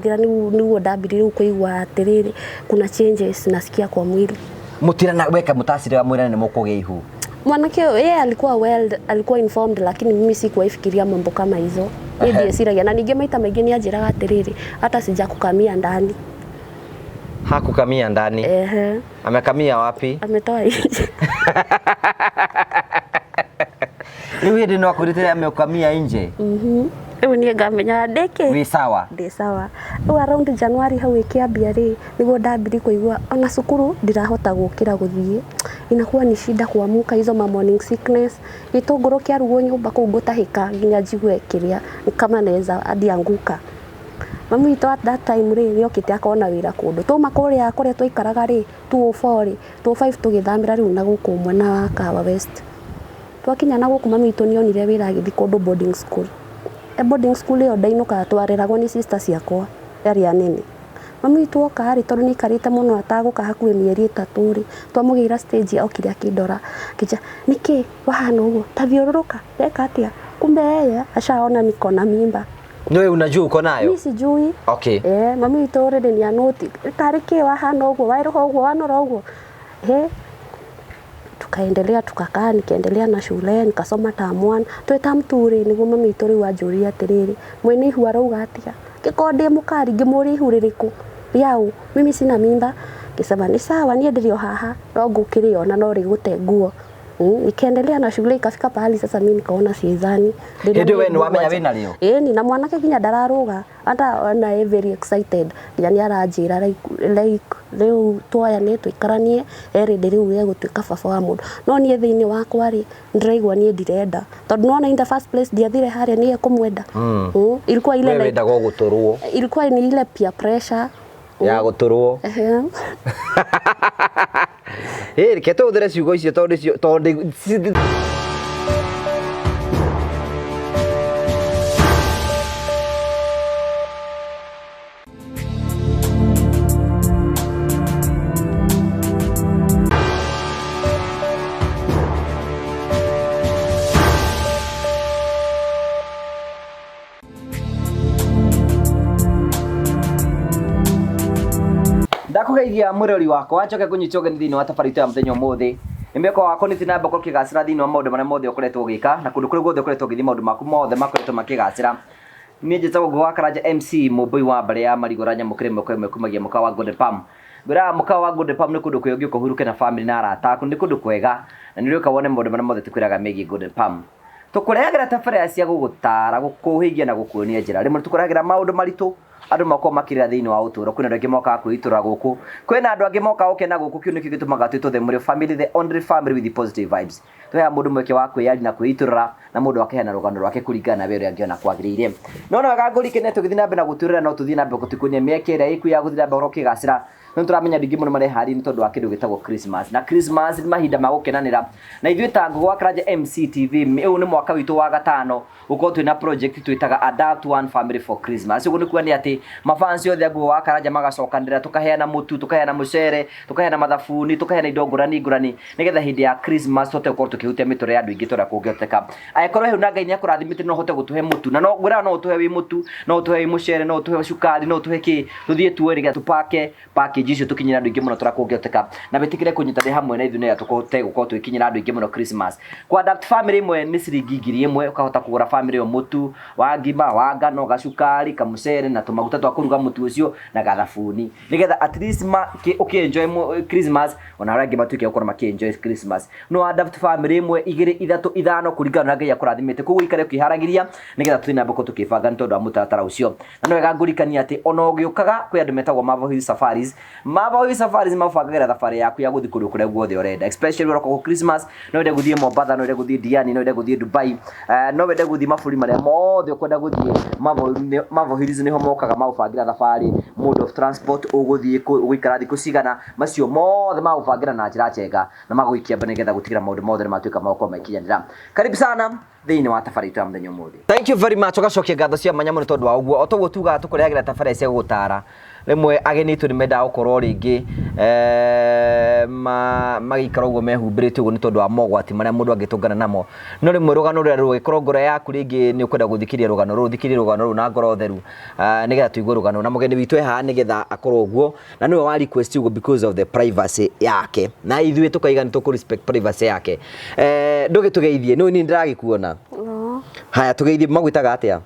Thira niguo ndambirie riu kuigua atiriri kuna changes nasikia kwa mwili. Mutirana weka mutacire mwirane ni mukugia ihu. Mwanake yeye alikuwa well, alikuwa informed, lakini mimi sikuwahi fikiria mambo kama hizo. Niĩ ndieciragia na ningĩ maita maingĩ nĩ anjĩraga atĩrĩrĩ, hata sijakukamia ndani. Hakukamia ndani. Ehe. Amekamia wapi? Ametoa nje. Rĩu hĩndĩ no akwĩrĩte amekamia nje. Rĩu niĩ ngamenya ndĩkĩ Wĩ sawa. Ndĩ sawa. Rĩu around January hau ĩkĩambia rĩ, nĩguo ndambirie kũigua ona cukuru ndirahota gũkĩra gũthiĩ, inakuwa ni shida kuamuka, hizo ma morning sickness. Gĩtũngũrũ kĩarugwo nyũmba kũu ngũtahĩka nginya njigue kĩrĩa ni kama naweza hadi anguka. Mami witũ at that time rĩ, nĩokĩte akona wĩra kũndũ. Twauma kũrĩa kũrĩa twaikaraga rĩ, 204 rĩ, 205 tũgĩthamĩra rĩu na gũkũ mwena wa Kahawa West. Twakinya na gũkũ mami witũ nĩonire wĩra agĩthiĩ kũndũ boarding school. E boarding school ĩyo ndainũkaga, twareragwo nĩ sister ciakwa arĩa anene. Mami witũ oka rĩ, tondũ nĩ aikarĩte mũno atagũka hakuhĩ mĩeri 3 rĩ, twamũgĩra stage okire akĩndora, akĩnjĩra nĩkĩ wahana ũguo, ta thiũrũrũka, ndeka atĩa? Kumbe yeye ashaona niko na mimba. Wewe unajua uko nayo? Mimi sijui. Mami witũ already nĩ anoti. Tarĩ kĩ wahana ũguo, werũha ũguo, wanora ũguo. Tukaendelea tukakaa, nikaendelea na shule, nikasoma term 1. Twĩ term 2 rĩ, nĩguo mami witũ rĩu anjũria atĩrĩrĩ, mwene ihu arauga atĩa? Ngĩkorwo ndĩ mũkari, ngĩmũria ihu rĩrĩkũ? Rĩaũ? Mimi sina mimba. Ngĩsema ni sawa, niĩ ndĩrĩ o haha, no ngũkĩrĩona no rĩgũte nguo. Nikaendelea na shule, ikafika pahali sasa mimi nikaona siezani. Hĩndĩ ĩyo we nĩwamenya wĩna rĩo? Ĩni, na mwanake nginya ndararũga. Hata ona e very excited. Nginya nĩ aranjĩra like rĩu tuoyane tũikaranie, erĩ rĩu egũtuĩka baba wa mũndũ. No niĩ thĩinĩ wakwa rĩ, ndĩraigua niĩ ndirenda. Tondũ nĩwona in the first place ndiathire harĩa niĩ kũmwenda. Ilikuwa ile Wewe like wendaga gũtũrwo. Ilikuwa ni ile peer pressure. Ya gũtũrwo. Reke tũhũthĩre ciugo icio tondũ nĩcio, tondũ Ndakũgeithia mũrori wakwa, njoke ngũnyite ũgeni thĩinĩ wa thabarĩ itũ ya mũthenya ũmũthĩ. Nĩ mwĩhoko wakwa nĩ na mbere ũkĩgacĩra thĩinĩ wa maũndũ marĩa mothe ũkoretwo ũgĩka, na kũndũ kũrĩa guothe ũkoretwo ũgĩthiĩ maũndũ maku mothe makoretwo makĩgacĩra. Niĩ njĩtagwo Ngũgĩ wa Karanja MC, mũmbũi wa mbarĩ ya Marigũ ra nyamũ kĩrĩma kwa ĩmwe kumagia mũkawa wa Golden Palm. Ngwĩraga mũkawa wa Golden Palm nĩ kũndũ kwega ũngĩũka ũhurũke na family na arata aku, nĩ kũndũ kwega na nĩ ũrĩũka wone maũndũ marĩa mothe tũkwĩraga megiĩ Golden Palm. Tũkũrehagĩra tabarĩra cia gũgũtara, gũkũhĩgia na gũkuonia njĩra. Rĩmwe tũkũrehagĩra maũndũ maritũ andũ makoragwo makĩrĩra thĩinĩ wa ũtũũro. Kwĩna andũ angĩ mokaga kwĩitũrũra gũkũ, kwĩna andũ angĩ mokaga gũkena gũkũ. Kĩu nĩkĩo gĩtũmaga twĩtwo the Mũrĩo family, the only family with the positive vibes. Tũheaga mũndũ mweke wa kwĩyaria na kwĩitũrũra, na mũndũ akaheana rũgano rwake kũringana na we ũrĩa angĩona kwagĩrĩire. No no wega ngũrikene tũgĩthiĩ na mbere na gũtwĩrĩra, no tũthiĩ na mbere gũtuĩkania mĩeke ĩrĩa ĩkuo ya gũthiĩ na mbere ũkĩgacĩra. No tũramenya andũ aingĩ mũno mareharĩria nĩ tondũ wa kĩndũ gĩtagwo Christmas. Na Christmas nĩ mahinda ma gũkenanĩra. Na ithuĩ ta Ngũgĩ wa Karanja MCTV, ũyũ nĩ mwaka witũ wa gatano gũkorwo twĩna project twĩtaga Adapt One Family for Christmas. Ũguo nĩ kuga nĩ atĩ mafans othe a Ngũgĩ wa Karanja magacokanĩrĩra, tũkaheana mũtu, tũkaheana mũcere, tũkaheana mathabuni, tũkaheana indo ngũrani ngũrani, nĩgetha hĩndĩ ya Christmas tũhote gũkorwo tũkĩhutia mĩtũrĩre ya andũ aingĩ ta ũrĩa kũngĩhoteka. Angĩkorwo hau na Ngai nĩakũrathimĩte no ũhote gũtũhe mũtu, na no ngwĩraga no ũtũhe wĩ mũtu, no ũtũhe wĩ mũcere, no ũtũhe cukari, no ũtũhe kĩ, tũthiĩ tuoe nĩgetha tũpake package icio tũkinyĩre andũ aingĩ mũno ta ũrĩa kũngĩhoteka. Na wĩtĩkĩre kũnyitanĩra hamwe na ithuĩ nĩgetha tũhote gũkorwo tũgĩkinyĩra andũ aingĩ mũno Christmas. Kwa adapt family ĩmwe nĩ ciringi 1000, ũkahota kũgũra family ĩyo mũtu wa ngima, wa ngano, gacukari, kamũcere na tũmaguta twa kũruga mũtu ũcio na gathabuni, nĩgetha at least ũkĩ-enjoy Christmas, ona arĩa angĩ matuĩke gũkorwo makĩ-enjoy Christmas. No adapt family ĩmwe, igĩrĩ, ithatũ, ithano kũringana na Ngai akũrathimĩte. Koguo ikare ũkĩharagĩria nĩgetha tũthiĩ na mbere tũkĩbanga nĩ tondũ wa mũtaratara ũcio. Na nĩ wega ngũririkanie atĩ ona ũgĩũkaga kwĩ andũ metagwo Marvel Hill Safaris. Marvel Hill Safaris mabangagĩra thabarĩ yaku ya gũthiĩ kũndũ kũrĩa guothe ũrenda, especially ũroka gũ Christmas, no wende gũthiĩ Mombatha, no wende gũthiĩ Diani, no wende gũthiĩ Dubai, no wende gũthiĩ mabũrũri marĩa mothe ũkwenda gũthiĩ. Marvel Hills nĩho mokaga magũbangĩra thabarĩ, mode of transport, ũgũthiĩ kũ, ũgũikara thikũ cigana, macio mothe magũbangĩra na njĩra njega na magũikia mbere nĩgetha gũtigĩra maũndũ mothe nĩ matuĩka ma gũkorwo magĩkinyanĩra. Karibu sana thĩinĩ wa thabarĩ itũ ya mũthenya ũmũthĩ. Thank you very much. Ũgacokia ngatho cia mwanya mũno tondũ wa ũguo. O toguo tugaga tũkũrehagĩra tabarĩra cia gũgũtara. Rĩmwe ageni aitũ nĩ mendaga gũkorwo rĩngĩ magĩikara ũguo mehumbĩrĩte ũguo nĩ tondũ wa mogwati marĩa mũndũ angĩtũngana namo. No rĩmwe rũgano rũrĩa rũgĩkorwo ngoro yaku rĩngĩ nĩ ũkwenda gũthikĩrĩria rũgano rũrũ, thikĩrĩria rũgano rũrũ na ngoro theru, nĩgetha tũigue rũgano. Na mũgeni witũ e haha nĩgetha akorwo ũguo, na nĩwe wa request ũguo because of the privacy yake. Na ithuĩ tũkaiga nĩ tũkũ respect privacy yake. Ndũgĩtũgeithie, nĩ niĩ ndĩragĩkuona. Haya, tũgeithie, magwĩtaga atĩa?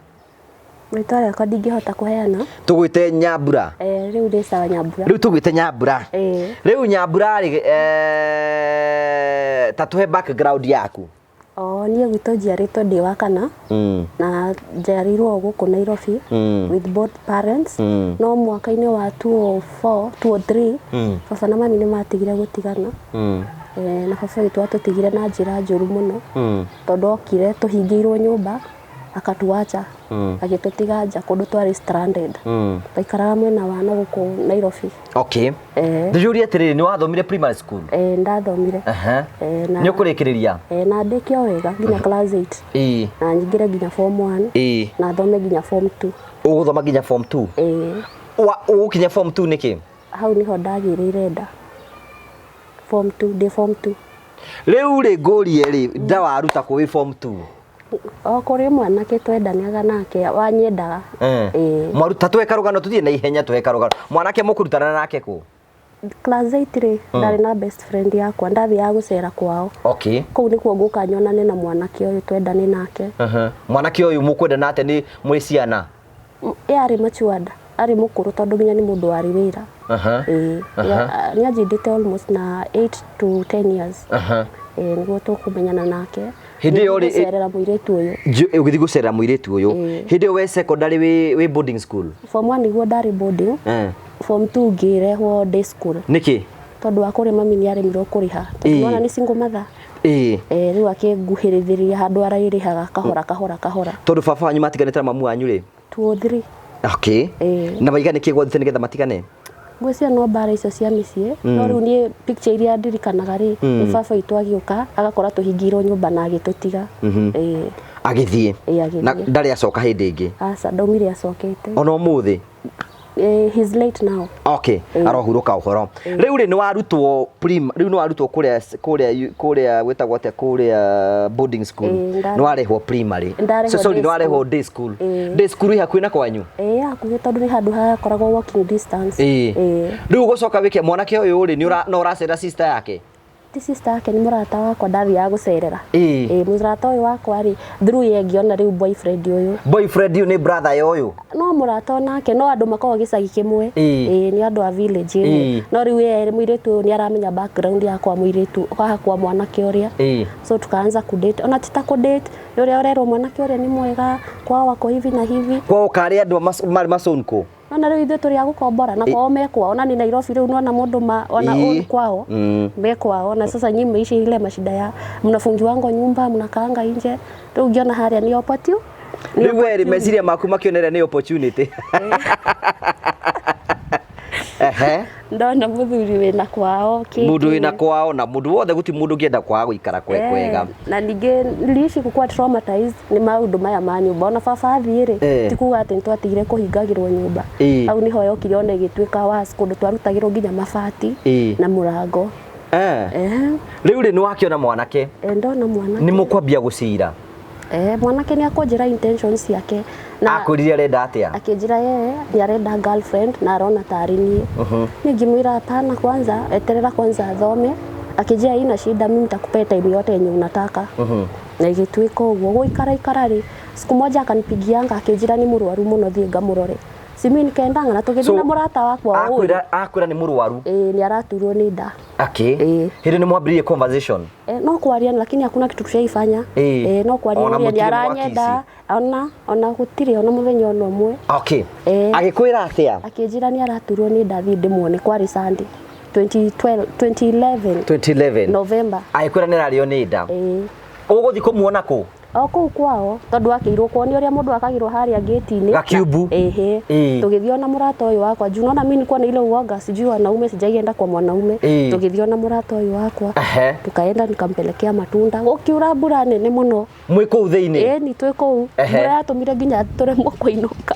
Rĩtwa rĩakwa ndingĩhota kũheana. Tũgwĩte Nyambura. Eh, rĩu nĩ sawa Nyambura. Rĩu tũgwĩte Nyambura. Eh. Rĩu Nyambura rĩ, ta tũhe background yaku. O niĩ gwitũ njiarĩtwo ndĩ wa kana. Na njiarĩirwo gũkũ Nairobi with both parents. No mwaka-inĩ wa 2004, 2003 baba na mami nĩ matigire gũtigana. Na baba witũ atũtigire na njĩra njũru mũno. Tondũ okire tũhingĩirwo nyũmba akatuacha, agĩtũtiga nja kũndũ twarĩ stranded. Twaikaraga mwena wa na gũkũ Nairobi. Okay. Ndĩyũrie atĩrĩrĩ, nĩ wathomire primary school? Eh, ndathomire. Na Nĩ ũkũrĩkĩrĩria? Na ndĩke o wega nginya class 8. Na nyingĩre nginya form 1. Na thome nginya form 2. Ũgũthoma nginya form 2? Ũgũkinya form 2 nĩkĩ? Hau niho ndagĩrĩire nda. Form 2, ndĩ form 2. Rĩu rĩ ngũrie rĩ, nda waruta kũ wĩ form 2? O kũrĩ mwanake twendanaga nake wanyendaga. Mwaruta tũhe karũgano, tũthiĩ na ihenya tũhe karũgano. Mwanake mũkũrutana nake kũ? Class 8 rĩ, ndarĩ na best friend yakwa, ndathiaga gũcera kwao. Kũu nĩkuo ngũka nyonane na mwanake ũyũ twendane nake. Mwanake ũyũ mũkwendana atĩa, nĩ mwĩ ciana? Ye arĩ matured, arĩ mũkũrũ tondũ nginya nĩ mũndũ warĩ wĩra. Nĩ anjindĩte almost na 8 to 10 years. Nĩguo tũkũmenyana nake. Hĩndĩ ĩyo rĩ, Gũcerera mũirĩtu ũyũ. Ũgĩthiĩ gũcerera mũirĩtu ũyũ. Hĩndĩ ĩyo we secondary wĩ boarding school? Form 1 nĩguo ndarĩ boarding. Form 2 ngĩrehwo day school. Nĩkĩ? Tondũ wa kũrĩ mami nĩ aremirwo kũrĩha. Tondũ nĩwona nĩ single mother. Rĩu akĩnguhĩrĩria handũ ararĩhaga kahora kahora kahora. Tondũ baba wanyu matiganĩte na mamu wanyu rĩ? 2 or 3. Na maiga nĩkĩ gwathiĩte nĩgetha matigane? Ngwĩciria no mbara icio cia mĩciĩ. No rĩu niĩ picture iria ndirikanaga rĩ, nĩ baba witũ agĩũka agakora tũhingĩirwo nyũmba na agĩtũtiga. Agĩthiĩ. Agĩthiĩ. Na ndarĩ acoka hĩndĩ ĩngĩ? Aca, ndaumire acokete. Ona ũmũthĩ? He's late now. Arohurũka ũhoro. Rĩu rĩ, nĩ warutwo prim, rĩu nĩ warutwo kũrĩa, kũrĩa, kũrĩa gwĩtagwo atĩa, kũrĩa boarding school. Nĩ warehwo primary. Ndarehwo So, sorry, day nĩ warehwo school. day school. Day school ĩ hakuhĩ na kwanyu? Hakuhĩ tondũ nĩ handũ hakoragwo walking distance. Rĩu ũgũcoka wĩke mwanake ũyũ rĩ, no ũracera sister yake? Ti sister yake, nĩ mũrata wakwa ndathiaga gũcerera. Mũrata ũyũ wakwa rĩ, through ye ngĩona rĩu boyfriend ũyũ. Boyfriend ũyũ nĩ brother ya ũyũ? No mũrata onake, no andũ makoragwo gĩcagi kĩmwe. Nĩ andũ a village ĩmwe. No rĩu ye mũirĩtu ũyũ nĩ aramenya background yakwa mũirĩtu, haha kwa mwanake ũrĩa. So tukaanza kudate. Ona ti ta kudate, nĩ ũrĩa ũrerwo mwanake ũrĩa nĩ mwega, kwao wako hivi na hivi. Kwao karĩ andũ marĩ masonko? Nona rĩu ithuĩ tũrĩ a gũkombora, na kwao me kwao, na nĩ Nairobi rĩu nona mũndũ ma, ona own kwao, me kwao, na sasa nyinyi mmeishi ile mashida ya mnafungiwangwa nyumba, mnakaanga nje. Rĩu ngĩona harĩa nĩ opportunity. Rĩu we rĩ, meciria maku makĩonera nĩ opportunity. Ndona mũthuri wĩna kwao, kĩ Mũndũ kĩ. wĩna kwao, na mũndũ wothe gũtirĩ mũndũ ũngĩenda kwaga gũikara kwega. Na ningĩ niliishi gũkua traumatized nĩ maũndũ maya ma nyũmba. Ona baba athiĩ rĩ, ti kuga atĩ nĩtwatigire kũhingagĩrwo nyũmba. Hau nĩho yokire ona ĩgĩtuĩka worse, kũndũ twarutagĩrwo nginya mabati na mũrango. Rĩu rĩ, nĩwakĩona mwanake? Ndona mwanake. Nĩ mũkwambia gũcira? Mwanake nĩ akũnjĩra intentions ciake. Na akwĩrire arenda atĩa? Akĩnjĩra yeye nĩ arenda girlfriend na arona tarĩ niĩ. Niĩ ngĩmwĩra hapana, kwanza eterera kwanza athome. Akĩnjĩra ina shida, mimi nitakupea time yote yenye unataka. Na igĩtuĩka ũguo. Gũikara ikara rĩ, siku moja akanipigianga akĩnjĩra nĩ mũrwaru mũno, thiĩ ngamũrore. Si mimi nikaendanga na tũgĩthiĩ So, na mũrata wakwa ũyũ. Akwĩra nĩ mũrwaru? Nĩ araturwo nĩ nda. Hĩndĩ nĩ mwambĩrĩirie conversation? No kwaria, lakini hakuna kitu tushaifanya. No kwaria Ona ũrĩa nĩ mũtirĩ aranyenda. mwakisi. Ona gũtirĩ ona mũthenya ona ũmwe. Agĩkwĩra atĩa? Akĩnjĩra nĩ araturwo nĩ nda, thiĩ ndĩmuone. Kwarĩ Sunday. 2012, 2011. 2011. November. Agĩkwĩra nĩ ararĩo nĩ nda. Ũgũthiĩ kũmuona kũ? O kũu kwao, tondũ akĩirwo kwao nĩ ũrĩa mũndũ akagĩrwo harĩa gate-inĩ. Gakiumbu. Ehe. Tũgĩthiĩ ona mũrata ũyũ wakwa. Juu unaona mimi nilikuwa na ile uoga, sijui wanaume, sijaienda kwa mwanaume. Tũgĩthiĩ ona mũrata ũyũ wakwa. Tukaenda nikampelekea matunda. Gũkiura mbura nene mũno. Mwĩ kũu thĩinĩ? Ĩĩ, ni twĩ kũu. Mbura yatũmire nginya tũremwo kũinũka.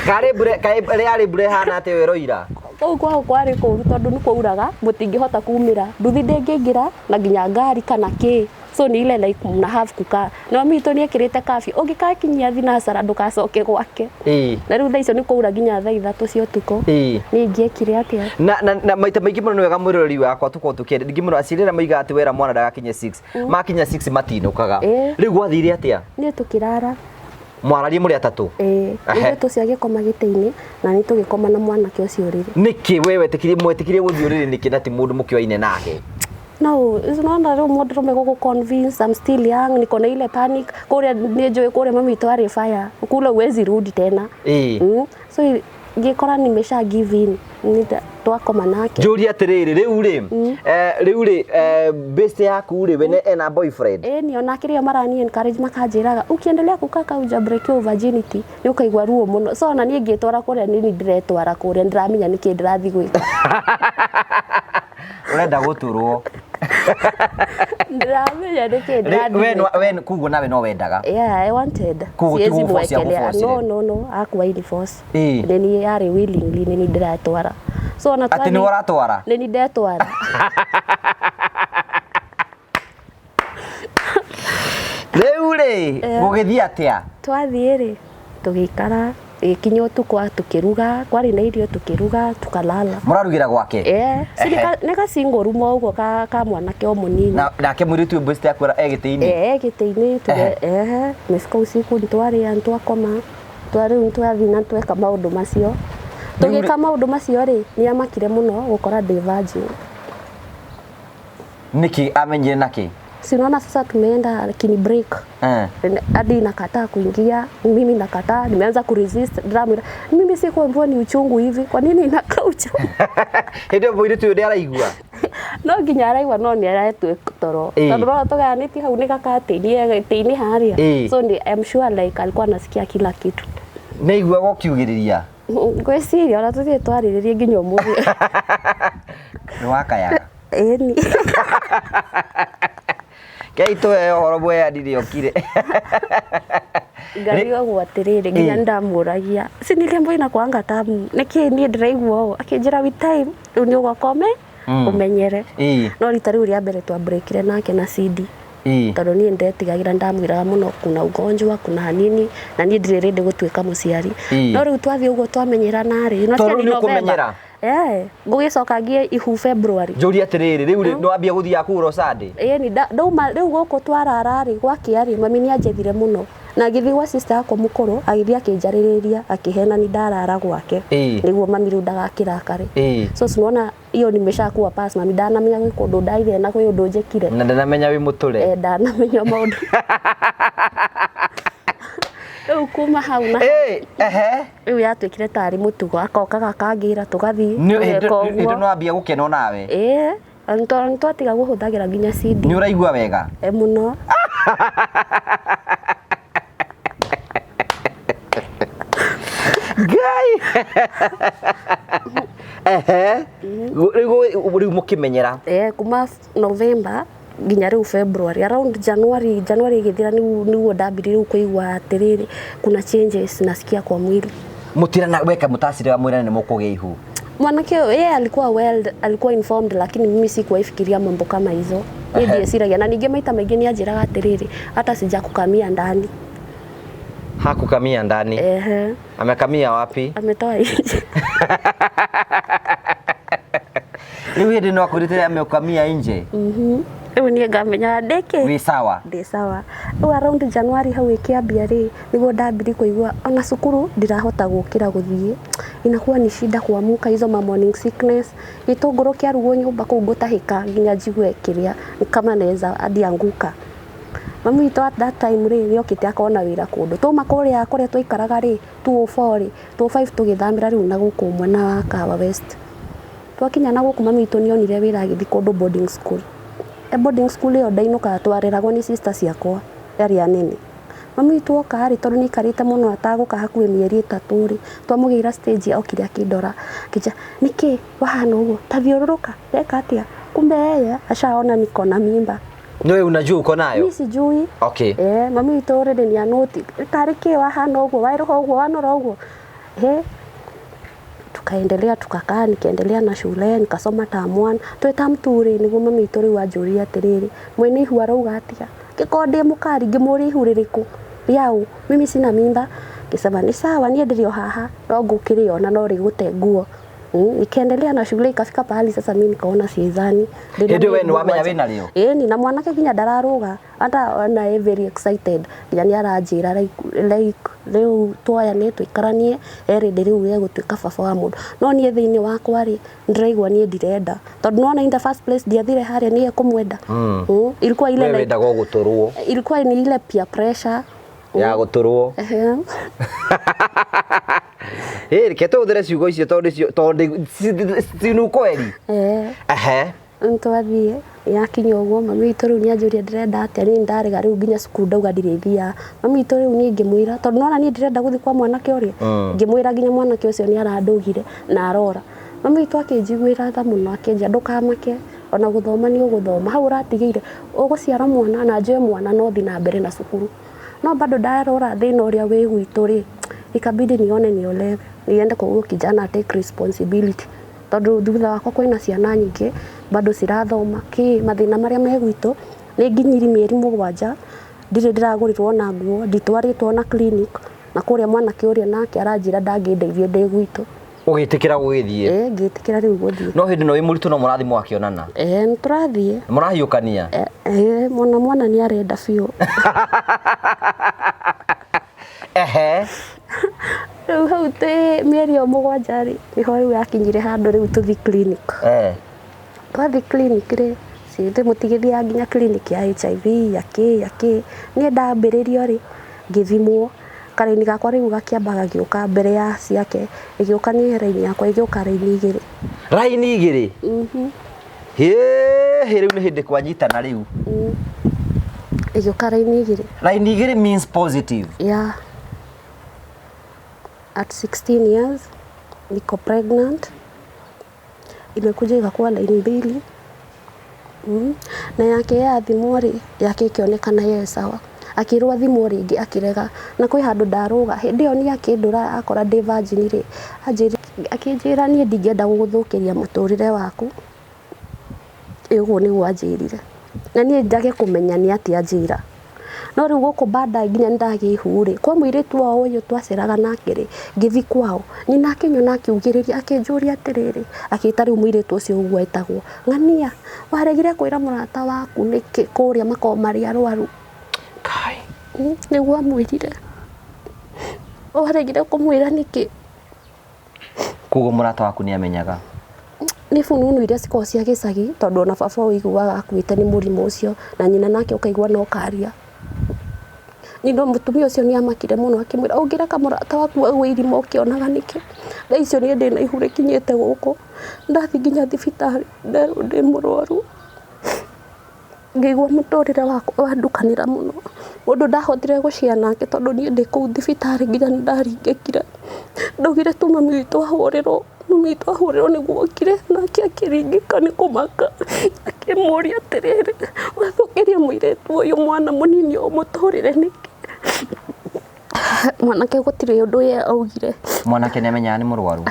Karĩ mbura karĩ yarĩ mbura ĩhana atĩa ĩyo ĩroira? Kũu kwao kwarĩ kũũru tondũ nĩ kwauraga mũtingĩhota kumĩra, nduthi ndĩngĩingĩra na nginya ngari kana kĩ, so ni ile like mna have kukaa. Na mami witũ nĩ ekĩrĩte curfew, ũngĩgakinyia thinacara ndũgacoke gwake. Na rĩu thaa icio nĩ kwaura nginya thaa 3 cia ũtukũ. Niĩ ingĩekire atĩa? Na maita maingĩ mũno nĩ wega mwĩroreri wakwa tũkorwo tũkĩenda ningĩ mũno aciari arĩa moigaga atĩ wera mwana ndagakinye 6 makinya 6 matinũkaga. Rĩu gwathire atĩa? Niĩ tũkĩrara. Mwararie mũrĩ atatũ? Ĩĩ. Mũirĩtu ũcio agĩkoma gĩtĩ-inĩ na niĩ tũgĩkoma na mwanake ũcio ũrĩrĩ. Nĩkĩ we wetĩkirie mwetĩkirie gũthiĩ ũrĩrĩ nĩkĩ na ti mũndũ mũkĩoaine nake? No, unaona rĩu mũndũrũme gũkũ convince I'm still young, niko na ile panic. Kũrĩa nĩ njũĩ kũrĩa mami witũ arĩ fire. Kule huwezi rudi tena. So ngĩkora nimesha give in. Twakoma nake. Njũrie atĩrĩrĩ, rĩu rĩ, rĩu rĩ, best yaku rĩ, we ena boyfriend? Ĩĩ ni ona kĩrĩa marani encourage makanjĩraga ukiendelea kukaa kau huja break your virginity nĩ ũkaigua ruo mũno. So ona niĩ ngĩtwara kũrĩa nĩ niĩ ndĩretwara kũrĩa, ndĩramenya nĩkĩ ndĩrathiĩ gwĩka. Ũrenda gũtũrwo. Ndĩramenya nĩkĩ ndĩrathiĩ. We koguo nawe no wendaga? Yeah, I wanted. Koguo ti Siwezi gũgũ-force mwekelea. agũ-force No, rĩ? no, no, hakuwa ini force. Nĩ niĩ yarĩ willingly, nĩ niĩ ndĩratwara. So ona Atĩ nĩwe ũratwara? Nĩ niĩ ndetwara. Rĩu rĩ, gũgĩthiĩ atĩa? Twathiĩ rĩ, tũgĩikara, ĩgĩkinya ũtukũ tũkĩruga, kwarĩ na irio tũkĩruga, tukalala. Mũrarugĩra gwake? Si nĩ ga single room o ũguo ka mwanake o mũnini. Nake mũirĩtu ũyũ best yaku e gĩtĩ-inĩ? E gĩtĩ-inĩ, imefika usiku nĩtwarĩa, nĩtwakoma, rĩu nĩtwathiĩ na tweka maũndũ macio. Tũgĩka maũndũ macio rĩ, nĩ amakire mũno gũkora ndĩ virgin. Nĩkĩ amenyire nakĩ? Si unaona sasa tumeenda lakini break. Hadi nakataa kuingia, mimi nakataa, nimeanza kuresist drama. Mimi sikuambiwa ni uchungu hivi, kwa nini inakaa uchungu? Hĩndĩ ĩyo mũirĩtu ũyũ ndĩaraigua? No nginya araigua no nĩ aretwo toro. Tondũ no tũgayanĩtie hau nĩ gakatĩ-inĩ harĩa. So ni, I'm sure like alikuwa anasikia kila kitu. Nĩ aiguaga ũkiugĩrĩria? Ngwĩciria ona tũthiĩ twarĩrĩrie nginya ũmũthĩ. Nĩ wakayaga? Ĩni. Kei tũhe ũhoro mweani nĩokire. Ngarigagwo atĩrĩrĩ, nginya nĩndamũragia. Si niliambiwa inakuanga tamu. Nĩkĩ niĩ ndĩraigua ũũ? Akĩnjĩra with time, rĩu nĩ ũgoka ũmenyere. No rita rĩu rĩa mbere twambreakire nake na CD. Tondũ niĩ ndetigagĩra, ndamwĩraga mũno kuna ugonjwa, kuna nini, na niĩ ndirĩ ready gũtuĩka mũciari. No rĩu twathiĩ ũguo twamenyerana rĩ, no Tondũ ti nĩ November. ũkũmenyera? Ngũgĩcoka ngie ihu February. Njũrie atĩrĩrĩ, rĩu rĩ, nĩ wambia gũthiaga kũgũra Sunday? Ĩĩ, ni ndauma rĩu gũkũ twarara rĩ, gwakĩa rĩ, mami nĩ anjethire mũno. Na agĩthiĩ gwa sister yakwa mũkũrũ, agĩthiĩ akĩnjarĩrĩria, akĩhena ni ndarara gwake. Nĩguo mami rĩu ndagakĩrakare. So sinaona hiyo nimeshakuwa pass, mami ndanamenya gwĩ kũndũ ndaire na kwĩ ũndũ njĩkire. Na ndanamenya wĩ mũtũre. Ndanamenya maũndũ. Rĩu kuma hau na rĩu yatuĩkire tarĩ mũtugo, akokaga akangĩra tũgathiĩ, Nĩ tũgeka hĩndĩ ũguo. nĩ wambia gũkena onawe? Nĩ twatiga kũhũthagĩra nginya CD. Nĩ ũraigua wega? Mũno. Ngai! Rĩu mũkĩmenyera? Kuma November nginya rĩu February, around January, January ĩgĩthira nĩguo ndambirie rĩu kũigua atĩrĩrĩ, kuna changes nasikia kwa mwili. Mũtirana weka mũtaciraga mwĩrane nĩ mũkũgĩa ihu? Mwanake yeye alikuwa well, alikuwa informed, lakini mimi sikuwahi fikiria mambo kama hizo. Niĩ ndieciragia, na ningĩ maita maingĩ nĩ anjĩraga atĩrĩrĩ, hata sijakukamia ndani. Hakukamia ndani? Amekamia wapi? Ametoa nje. Rĩu hĩndĩ no akwĩrĩte amekamia nje? Rĩu niĩ ngamenya ndĩkĩ? Wĩ sawa? Ndĩ sawa. Rĩu around January hau ĩkĩambia rĩ, nĩguo ndambirie kũigua ona cukuru ndirahota gũkĩra gũthiĩ. Inakuwa ni shida kuamuka hizo ma morning sickness. Gĩtũngũrũ kĩarugwo nyũmba kũu ngũtahĩka nginya njigue kĩrĩa, ni kama naweza hadi anguka. Mami witũ at that time rĩ, nĩokĩte akona wĩra kũndũ. Twauma kũrĩa kũrĩa twaikaraga rĩ, 204 rĩ, 205 tũgĩthamĩra rĩu na gũkũ mwena wa Kahawa West. Twakinya na gũkũ mami witũ nĩonire wĩra agĩthiĩ kũndũ boarding school. Boarding school ĩyo ndainũkaga, twareragwo nĩ sister ciakwa arĩa anene. Mami witũ oka rĩ, tondũ nĩaikarĩte mũno atagũka hakuhĩ mĩeri 3 rĩ, twamũgĩra stage okire akĩndora, akĩnjĩra nĩkĩ wahana ũguo, ta thiũrũrũka, ndeka atĩa? Kumbe yeye ashaona niko na mimba. Wewe unajua uko nayo? Mimi sijui. Mami witũ already ni anoti. Tarĩ kĩ wahana ũguo, waĩrũha ũguo, wanora ũguo. He, tukaendelea, tukakaa, nikaendelea na shule, nikasoma term 1, twĩ term 2 rĩ, nĩguo mami witũ rĩu anjũria atĩrĩrĩ, mwene ihu arauga atĩa? Ngĩkorwo ndĩ mũkari, ngĩmũria, ihu rĩrĩkũ rĩaũ? Mimi sina mimba. Ngĩsema ni sawa, niĩ ndĩrĩ o haha, no ngũkĩrĩona no rĩgũte nguo. Nikaendelea na shule, ikafika pahali sasa mimi nikaona siezani. Hĩndĩ ĩyo we nĩwamenya wĩna rĩo? Ĩni, na mwanake nginya ndararũga hata ona e very excited, nginya nĩ aranjĩra like rĩu tuoyane tũikaranie, erĩndĩ rĩu egũtuĩka baba wa mũndũ. No niĩ thĩinĩ wakwa rĩ, ndĩraigua niĩ ndirenda, tondũ nĩwona in the first place ndiathire harĩa niĩ kũmwenda. Ilikuwa ile We like, wendaga o gũtũrwo. Ilikuwa ni ile peer pressure. Ya gũtũrwo. Ehe. Ĩ, reke tũhũthĩre ciugo icio tondũ nĩcio, tondũ si ni ukweli. Eh. Ehe. Twathiĩ yakinya ũguo, mami witũ rĩu nĩanjũria ndĩrenda atĩa, niĩ ndarega rĩu nginya cukuru ndauga ndirĩthiaga. Mami witũ rĩu niĩ ngĩmwĩra, tondũ nĩwona niĩ ndĩrenda gũthiĩ kwa mwanake ũrĩa, ngĩmwĩra nginya mwanake ũcio nĩ arandũgire na arora. Mami witũ akĩnjiguĩra tha mũno, akĩnjĩra ndũkamake, ona gũthoma nĩ ũgũthoma, hau ũratigĩire ũgũciara mwana na njoe mwana no thiĩ na mbere na cukuru. No bado ndarora thĩna ũrĩa wĩ gwitũ rĩ, ikabidi nione niolewe, niende kwa huyo kijana take responsibility, tondũ thutha wakwa kwĩna ciana nyingĩ bado cirathoma kĩ mathĩna marĩa me gwitũ. Nĩ nginyiri mĩeri 7 ndirĩ ndĩragũrĩrwo na nguo, nditwarĩtwo na clinic, na kũrĩa mwanake ũrĩa nake aranjĩra ndangĩndeithia ndĩ gwitũ. Ũgĩtĩkĩra gũgĩthiĩ? Ĩ, ngĩtĩkĩra rĩu gũthiĩ. No hĩndĩ no wĩ mũritũ, no mũrathiĩ mwakĩonana? Ĩ, nĩ tũrathiĩ. Mũrahiũkania? Ĩ, mwana mwana nĩ arenda biũ. Ehe. Rĩu hau twĩ mĩeri ĩyo 7 rĩ, nĩho rĩu yakinyire handũ rĩu tũthiĩ clinic. Twathiĩ clinic rĩ, ciĩtĩ mũtigĩthiaga nginya clinic ya HIV ya kĩ ya kĩ. Niĩ ndambĩrĩrio rĩ, ngĩthimwo karaini gakwa rĩu gakĩamba gagĩũka mbere ya ciake, ĩgĩũka nĩ raini yakwa ĩgĩũka raini 2. Raini 2? Mhm. Hĩ, rĩu nĩ hĩndĩ kwanyitana rĩu. Ĩgĩũka raini 2. Raini 2 means positive. Yeah. At 16 years niko pregnant, imekuja ikakuwa laini 2. Na yake yathimwo rĩ, yake ĩkĩonekana ye sawa, akĩrwo athimwo rĩngĩ akĩrega, na kwĩ handũ ndarũga hĩndĩ ĩyo niĩ akĩndũra akora ndĩ virgin rĩ, akĩnjĩra niĩ ndingĩenda gũgũthũkĩria mũtũrĩre waku. Ĩ, ũguo nĩguo anjĩrire, na niĩ njage kũmenya nĩ atĩa anjĩra. No rĩu gũkũ baadaye nginya nĩndagĩa ihu rĩ, kwa mũirĩtu wa ũyũ twaceraga nake rĩ, ngĩthiĩ kwao, nyina akĩnyona akiugĩrĩria, akĩnjũria atĩrĩrĩ, akĩĩta rĩu mũirĩtu ũcio ũguo etagwo, ng'ania, waregire kwĩra mũrata waku nĩkĩ kũrĩa makoragwo marĩ arwaru? Kai. Nĩguo amwĩrire. Waregire kũmwĩra nĩkĩ? Koguo mũrata waku nĩ amenyaga? Nĩ bununu iria cikoragwo cia gĩcagi, tondũ ona baba ũiguaga akuĩte nĩ mũrimũ ũcio, na nyina nake ũkaigua no karia. Nyina mũtumia ũcio nĩ amakire mũno, akĩmwĩra ũngĩreka mũrata waku agwe irima ũkĩonaga nĩkĩ? Thaa icio niĩ ndĩna ihu rĩkinyĩte gũkũ, ndathiĩ nginya thibitarĩ nderwo ndĩ mũrwaru. Ngĩigua mũtũrĩre wakwa wandukanĩra mũno. Mũndũ ndahotire gũcea nake tondũ niĩ ndĩ kũu thibitarĩ nginya nĩ ndaringĩkire. Ndaugire tu mami witũ ahũrĩrwo, mami witũ ahũrĩrwo nĩguo okire, nake akĩringĩka nĩ kũmaka. Akĩmũria atĩrĩrĩ, wathũkĩria mũirĩtu ũyũ mwana mũnini ũyũ mũtũrĩre nĩkĩ? Mwanake gũtirĩ ũndũ ye augire. Mwanake nĩ amenyaga nĩ mũrwaru?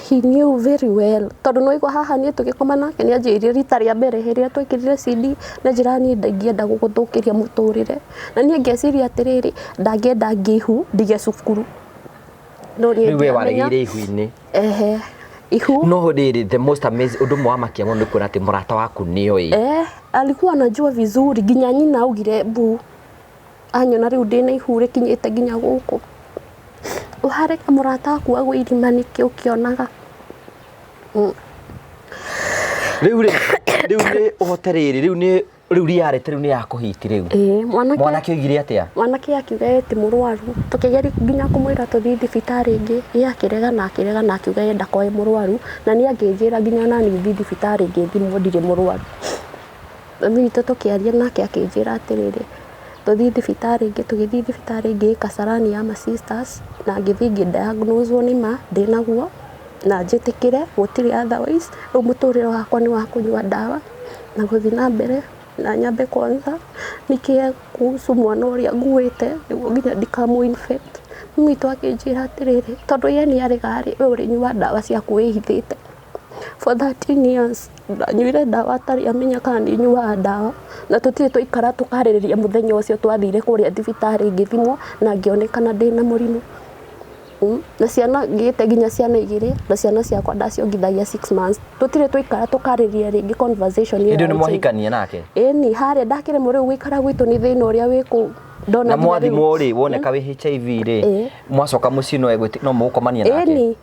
He knew very well, tondũ nĩ waigua haha niĩ tũgĩkoma nake nĩ anjĩrire rita rĩa mbere rĩrĩa twekĩrire CD, nĩ anjĩraga niĩ ndingĩenda gũgũthũkĩria mũtũrĩre, na niĩ ngeciria atĩrĩrĩ, ndangĩenda ngĩe ihu ndige cukuru. No niĩ Rĩu we ndiamenya. waregeire ihu-inĩ. Ehe, ihu. No rĩrĩ, the most amazing ũndũ ũmwe wamakia mũno nĩ kuona atĩ mũrata waku nĩoĩ. Eh, alikuwa anajua vizuri, nginya nyina augire mbu anyona rĩu ndĩna ihu rĩkinyĩte nginya gũkũ. Ũhareka mũrata waku agwe irima nĩkĩ ũkĩonaga? Rĩu rĩ, rĩu nĩ ũhote rĩrĩ, rĩu nĩ rĩu reality rĩu nĩ ya kũhiti rĩu. Ĩĩ, mwanake. Mwanake oigire atĩa? Mwanake akiuga ye ti mũrwaru. Tũkĩgeria nginya kũmwĩra tũthiĩ thibitarĩ ĩngĩ, ye akĩrega na akĩrega na akiuga ye ndakorwo e mũrwaru, na niĩ akĩnjĩra nginya naniĩ thiĩ thibitarĩ ngĩthimwo ndirĩ mũrwaru. Mami witũ tũkĩaria nake akĩnjĩra atĩrĩrĩ, tũthiĩ thibitarĩ ĩngĩ, tũgĩthiĩ thibitarĩ ĩngĩ Kasarani ya ma sisters, na ngĩthiĩ ngĩ-diagnose nĩ ma ndĩnaguo, na njĩtĩkĩre gũtirĩ otherwise, rĩu mũtũrĩre wakwa nĩ wa kũnyua ndawa na gũthiĩ na mbere, na nyambe kwanza nĩkĩe kuhusu mwana ũrĩa nguĩte nĩguo nginya ndikamũ infect, Mami witũ akĩnjĩra atĩrĩrĩ, tondũ ye nĩ arega rĩ, we ũrĩnyua ndawa ciaku wĩhithĩte. For 13 years ndanyuire ndawa atarĩ amenya kana nĩ nyuaga ndawa, na tũtirĩ twaikara tũkarĩrĩria mũthenya ũcio twathire kũrĩa thibitarĩ ngĩthimwo na ngĩonekana ndĩna mũrimũ. Na ciana ngĩte nginya ciana igĩrĩ, na ciana ciakwa ndaciongithagia 6 months. Tũtirĩ twaikara tũkarĩrĩria rĩngĩ conversation ĩyo Hĩndĩ ĩyo ya nĩ HIV. mwahikania nake? Ĩni, harĩa ndakĩremwo rĩu gũikara gwitũ nĩ thĩna ũrĩa wĩ kũu. Ndona Na nginya rĩu- mwathimwo rĩ, woneka wĩ HIV rĩ, mwacoka mũciĩ no mũgũkomania nake? Ĩni,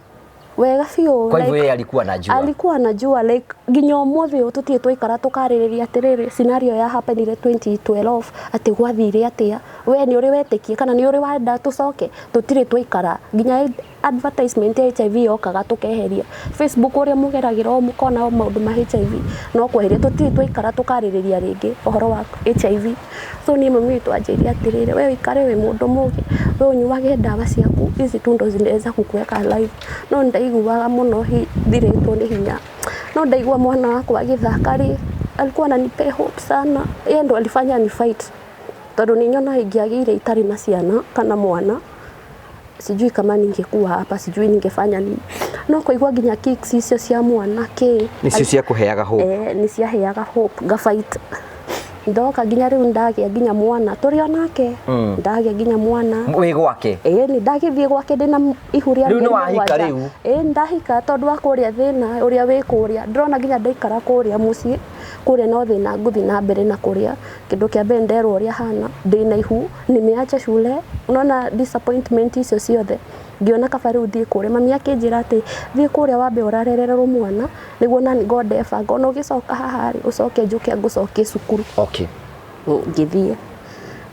wega biũ. Kwa hivyo like, yeye alikuwa anajua? Alikuwa anajua. Like nginya ũmũthĩ ũyũ tũtirĩ twaikara tũkarĩrĩria atĩrĩrĩ, scenario ya happenire 2012, atĩ gwathire atĩa, we nĩ ũrĩ wetĩkia kana nĩ ũrĩ wenda tũcoke. Tũtirĩ twaikara, nginya advertisement ya HIV yokaga tũkeheria Facebook, ũrĩa mũgeragĩra o mũkona o maũndũ ma HIV no kweheria. Tũtirĩ twaikara tũkarĩrĩria rĩngĩ ũhoro wa HIV. So niĩ mami witũ anjĩire atĩrĩrĩ, we ũikare wĩ mũndũ mũgĩ, we ũnyuage ndawa ciaku, hizi tu ndo zinaweza kukuweka alive. No ndaiguaga mũno thirĩtwo nĩ hinya, no ndaigua mwana wakwa agĩthaka rĩ, alikuwa ananipea hope sana. Yeye ndo alifanya ni fight, tondũ nĩ nyona ingĩagĩire itarĩ na ciana kana mwana, sijui kama ningekuwa hapa, sijui ningefanya nini. No kũigua nginya kicks icio cia mwana kĩ Nĩcio ciakũheaga hope? Eh, nĩ ciaheaga hope, ngafight, ndoka nginya rĩu ndagĩa nginya mwana tũrĩ o nake. Ndagĩa nginya mwana. Wĩ gwake? Ĩĩ, nĩ ndagĩthiĩ gwake ndĩna ihu rĩa Rĩu nĩ mĩeri wahika 7. Rĩu? Ĩĩ, ndahika, tondũ wa kũrĩa thĩna ũrĩa wĩ kũrĩa, ndĩrona nginya ndaikara kũrĩa mũciĩ kũrĩa no thĩna ngũthiĩ na mbere na kũrĩa. Kĩndũ kĩa mbere nderwo ũrĩa hana ndĩna ihu, nimeacha shule, unaona disappointment icio ciothe, ngĩona kaba rĩu thiĩ kũrĩa. Mami akĩnjĩra atĩ thiĩ kũrĩa wambe ũrarererwo mwana nĩguo nani ngondebanga, ona ũgĩcoka haha rĩ, ũcoke njũke ngũcokie cukuru. Ngĩthiĩ,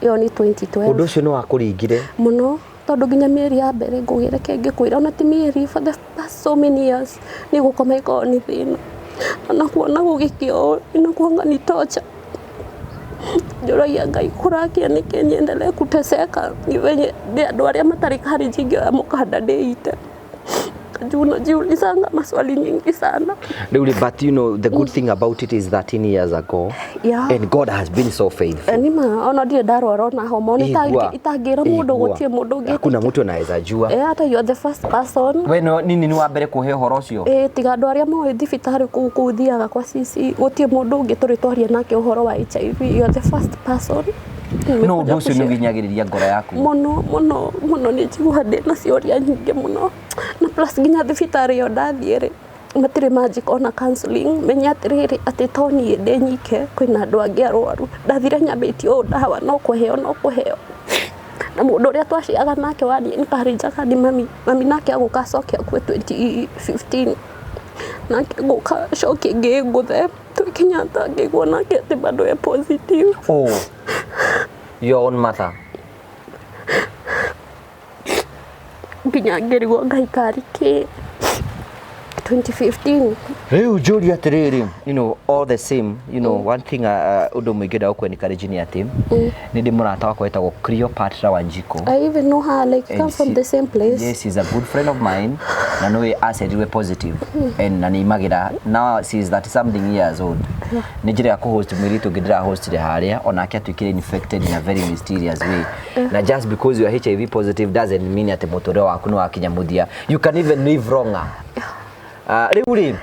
ĩyo nĩ 2012. Ũndũ ũcio nĩ wakũringire? Mũno, tondũ nginya mĩeri ya mbere ngũgĩre ngĩkwĩra, ona ti mĩeri, for the past so many years nĩ gũkoma ĩkoragwo nĩ thĩna, ona kuona gũgĩkĩa ũũ inakuanga ni torture. Njũragia Ngai, kũrakia nĩkĩ niendelee kuteseka? Ni venye nĩ andũ arĩa matarĩ courage ingĩoya mũkanda ndĩite, juu najiulizanga maswali nyingi sana. Rĩu rĩ, but you know the good thing about it is 13 years ago and God has been so faithful. Nima ona ndirĩ ndarwara ona homa ona Igua. itangĩra mũndũ. Igua. Gũtirĩ mũndũ ũngĩ. Hakuna mtu anaweza jua. Eh, hata you are the first person. We no nini ni wa mbere kũhe ũhoro ũcio? Ĩ, tiga andũ arĩa moĩ thibitarĩ kũu kũu thiaga kwa cici, gũtirĩ mũndũ ũngĩ tũrĩ twaria nake ũhoro wa HIV. You are the first person. No ũndũ ũcio nĩ ũhinyagĩrĩria ngoro yaku? Mũno mũno mũno, nĩ njiguaga ndĩna ciũria nyingĩ mũno, na plus nginya thibitarĩ ĩyo ndathiĩ rĩ, matirĩ manjĩka ona counseling, menye atĩrĩrĩ, atĩ to niĩ ndĩ nyike, kwĩna andũ angĩ arwaru. Ndathire nyambĩtie ũũ ndawa no kũheo no kũheo, na mũndũ ũrĩa twaciaga nake wani encourage ni mami. Mami nake agũka acoke akue 2015, nake gũka acoke ngĩngũthe twĩ Kenyatta, ngĩigua nake atĩ bado e positive. Oh, your own mother? Nginya ngĩrigwo Ngai karĩ kĩ 2015. Rĩu njũria atĩrĩrĩ, all the same, one thing, ũndũ ũmwe ingĩenda gũkũ encourage nĩ atĩ nĩ ndĩ mũrata wakwa wĩtagwo Cleopatra Wanjiko. I even know her, like come And from the same place. Yes, she's a good friend of mine. Na nĩ acerirwe positive. And na nĩ now she is 30 something years old. Nĩ njĩra ya kũhost mũirĩtu ũngĩ ndĩrahostire harĩa, onake atuĩkire infected in a very mysterious way. Na just because you are HIV positive doesn't mean atĩ mũtũrĩre waku nĩ wakinya mũthia. You can even live longer. Rĩu rĩ,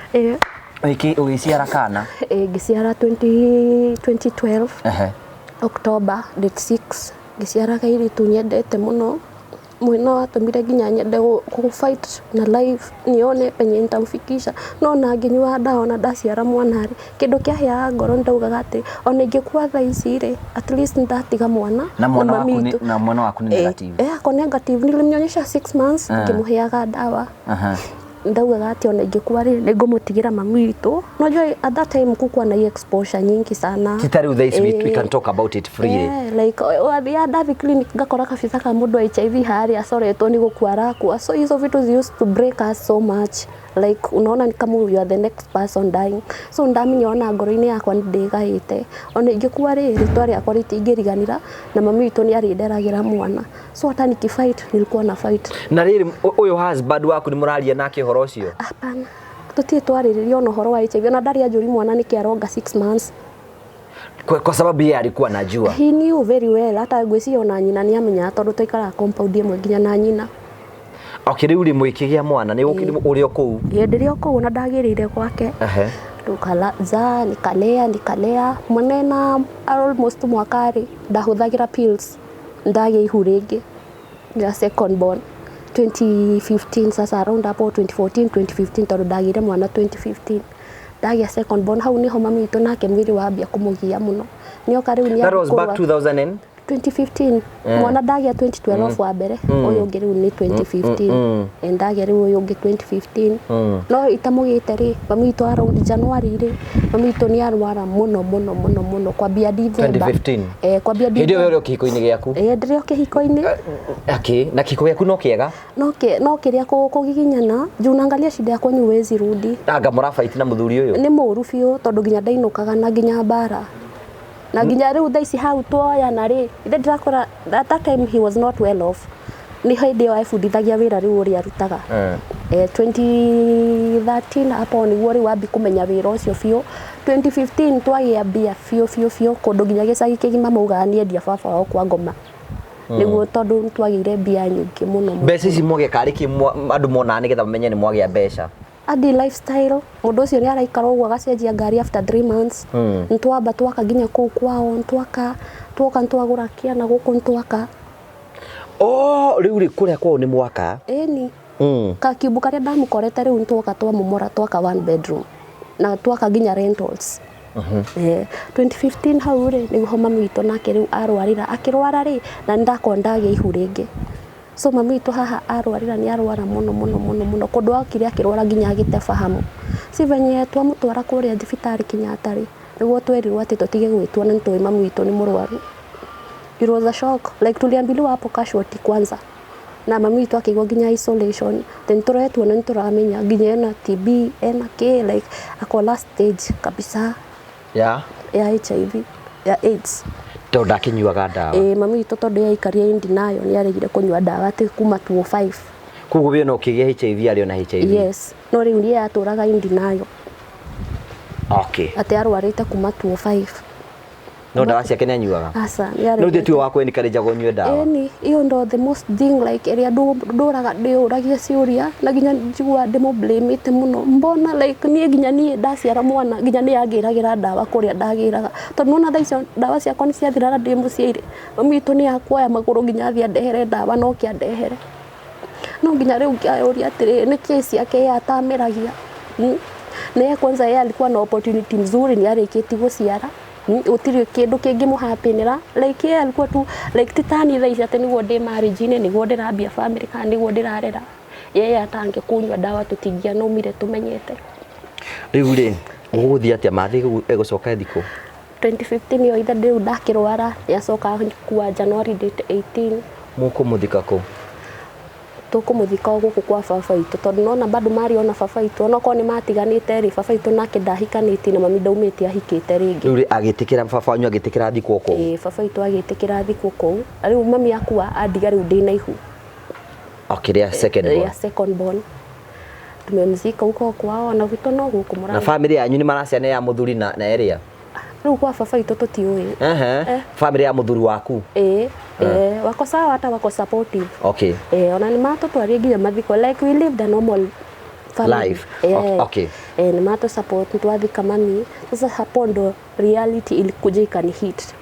ũgĩciara kana? Ngĩciara 20 2012. October date 6, ngĩciara kairĩtu nyendete mũno, mwena watũmire nginya nyende gũ fight na life nione penye nitamfikisha. No na ngĩnyua ndawa, ona ndaciara mwana rĩ, kĩndũ kĩaheaga ngoro, ndaugaga atĩ ona ingĩkua thaa ici rĩ, at least ndatiga mwana. Na mwana mami waku witũ. Na mwana waku nĩ negative? Eh, ako negative. Nilimnyonyesha 6 months ngĩmũheaga ndawa. Ndaugaga atĩ ona ingĩkua rĩ, nĩngũmũtigĩra mami witũ. Unajua at that time kukuwa na hii exposure nyingi sana. Ti ta rĩu thaa ici we can talk about it freely. Yeah, like wathiaga ndathi clinic ngakora kabisa ka mũndũ wa HIV harĩa acoretwo nĩ gũkua arakua. So hizo vitu used to break us so much, like unaona ni kama you are the next person dying. So ndamenya ona ngoro-inĩ yakwa nĩ ndĩgaĩte, ona ingĩkua rĩ, rĩtwa rĩakwa rĩtingĩriganĩra, na mami witũ nĩ arĩnderagĩra mwana. So hata nikifight, nilikuwa na fight. Na rĩrĩ, ũyũ husband waku nĩ mũraria nake ũhoro ũcio? Hapana, tũtirĩ twarĩrĩria ona ũhoro wa HIV, ona ndarĩ anjũri mwana nĩkĩ aronga 6 months. Kwa sababu yeye alikuwa anajua. He knew very well. Hata ngwĩciria ona nyina nĩ amenyaga, tondũ twaikaraga compound ĩmwe nginya na nyina. Okay, rĩu rĩ mũkĩgĩa mwana nĩ ũrĩ o kũu? Ĩ, ndĩrĩ o kũu na ndagĩrĩire gwake. Tukazaa, nikalea, nikalea mwana almost mwaka rĩ, ndahũthagĩra pills. Ndagĩa ihu rĩngĩ ya second born 2015. Sasa around hapo 2014, 2015, tondũ ndagĩire mwana 2015, ndagĩa second born. Hau niho mami witũ nake mwĩrĩ wambia kũmũgia mũno, nĩoka rĩu. That was back 2000 and 2015. Mwana ndagĩa 2012 wa mbere, ũyũ ũngĩ rĩu nĩ 2015. Ndagĩa rĩu ũyũ ũngĩ 2015, no itamũgĩte rĩ, mami witũ around January rĩ, mami witũ nĩ arwara mũno mũno mũno mũno kwambia December. 2015. Eh, kwambia Hĩndĩ ĩyo December. ũrĩ o kĩhiko-inĩ gĩaku? Eh, ndĩrĩ o kĩhiko-inĩ. Okay, na kĩhiko gĩaku no kĩega? No kĩrĩa kũgiginyana juu unaangalia shida ya kwenyu huwezi rudi. Anga mũrabaiti na mũthuri ũyũ? Nĩ mũru biũ, tondũ nginya ndainũkaga na nginya mbara na nginya rĩu thaa ici hau tuoyana rĩ, ithe ndirakora. At that time he was not well off, nĩ hĩndĩ ĩyo ebundithagia wĩra rĩu ũrĩa arutaga. 2013 hapo nĩguo rĩu ambi kũmenya wĩra ũcio biũ. 2015 twagĩa mbia biũ biũ biũ, kũndũ nginya gĩcagi kĩgima maugaga nĩ endia baba wao kwa ngoma, nĩguo tondũ twagĩire mbia nyingĩ mũno mũno. Mbeca ici mwagĩa karĩ kĩ andũ monaga nĩgetha mamenye nĩ mwagĩa mbeca? Adi lifestyle, mũndũ ũcio nĩ araikara ũguo agacenjia ngari after 3 months. Nĩtwamba twaka nginya kũu kwao, nĩtwaka, twoka nĩtwagũra kĩana gũkũ, nĩtwaka. Oh, rĩu rĩ kũrĩa kwao nĩ mwaka? Ĩni. Kakiumbu karĩa ndamũkorete rĩu nĩtwoka twamomora, twaka one bedroom na twaka nginya rentals. 2015 hau rĩ, nĩguo mami witũ nake rĩu arwarĩra, akĩrwara rĩ, na nĩndakora ndagĩa ihu rĩngĩ. So mami witũ haha arwarĩra, nĩ arwara mũno mũno mũno mũno, kũndũ okire akĩrwara nginya agĩte fahamu. Si venye twamũtwara kũrĩa thibitarĩ Kenyatta rĩ, nĩguo twerirwo atĩ tũtige gwĩtua na nĩtũĩ mami witũ nĩ mũrwaru. It was a shock, like tuliambiliwa hapo casualty kwanza, na mami witũ akĩigwo nginya isolation. Then tũretwo na nĩtũramenya nginya ena TB, ena k like ako last stage kabisa. Ya? Ya HIV, ya AIDS. Tondũ ndakĩnyuaga ndawa? Ĩ, mami witũ tondũ yaikaria in denial, nĩ aregire kũnyua ndawa atĩ kuma 205. Koguo we no ũkĩgĩa HIV arĩ ona HIV? Yes, no rĩu niĩ atũraga in denial. Atĩ arwarĩte kuma 205. No ndawa ciake nĩ anyuaga? Aca, nĩ No aregete. tuĩ wa kwenikarenjagwo ũnyue ndawa? Ĩni, ĩyo ndo the most thing like ĩrĩa ndũraga ndĩyũragia ciũria na nginya njiguaga ndĩmũblamĩte mũno. Mbona like niĩ nginya niĩ ndaciara mwana nginya nĩ angĩragĩra ndawa kũrĩa ndagĩraga, tondũ nona thaa icio ndawa ciakwa nĩ ciathira na ndĩ mũciaire, mami witũ nĩ akuoya magũrũ nginya athiĩ andehere ndawa, no kĩandehere no nginya rĩu ngĩyũria atĩrĩrĩ, nĩ kĩ ciake ye atameragia? Na ye kwanza ye alikuwa na opportunity mzuri, nĩ arĩkĩtie gũciara. Gũtirĩ kĩndũ kĩngĩmũhapenera, like ye alikuwa tu like titani thaa ici atĩ nĩguo ndĩ marriage-inĩ, nĩguo ndĩrambia family kana nĩguo ndĩrarera, yeye atangĩkunyua ndawa tũtingĩanaumire tũmenyete. Rĩu rĩ gũgũthiĩ atĩa mathĩ egũcoka thikũ? 2015 ĩyo ithe rĩu ndakĩrwara, nĩacoka kua January date 18. Mũkũmũthika kũ? Tũkũmũthika o gũkũ kwa baba witũ, tondũ nona bado marĩ ona baba witũ, onokorwo nĩ matiganĩte rĩ, baba witũ nake ndahikanĩtie na mami ndaumĩte ahikĩte rĩngĩ. Rĩu rĩ agĩtĩkĩra, baba wanyu agĩtĩkĩra thikwo kũu? Ĩĩ, baba witũ agĩtĩkĩra thikwo kũu. Rĩu mami akua andiga rĩu ndĩna ihu. Okay, rĩa second born. Ya second born, tumemzika huko kwao na gwitũ no gũkũ Na Mũrang'a. Family yanyu nĩ maraciana ya mũthuri na area? Rĩu kwa baba witũ tũtiũĩ. Ehe, family ya mũthuri waku? Ĩĩ, ĩĩ, wako sawa, hata wako supportive. Ona nĩ matũtwarie nginya mathiko, like we lived a normal family. Life. Nĩ matũ support, twathika mami. Sasa hapo ndo reality ilikuja ikanihit.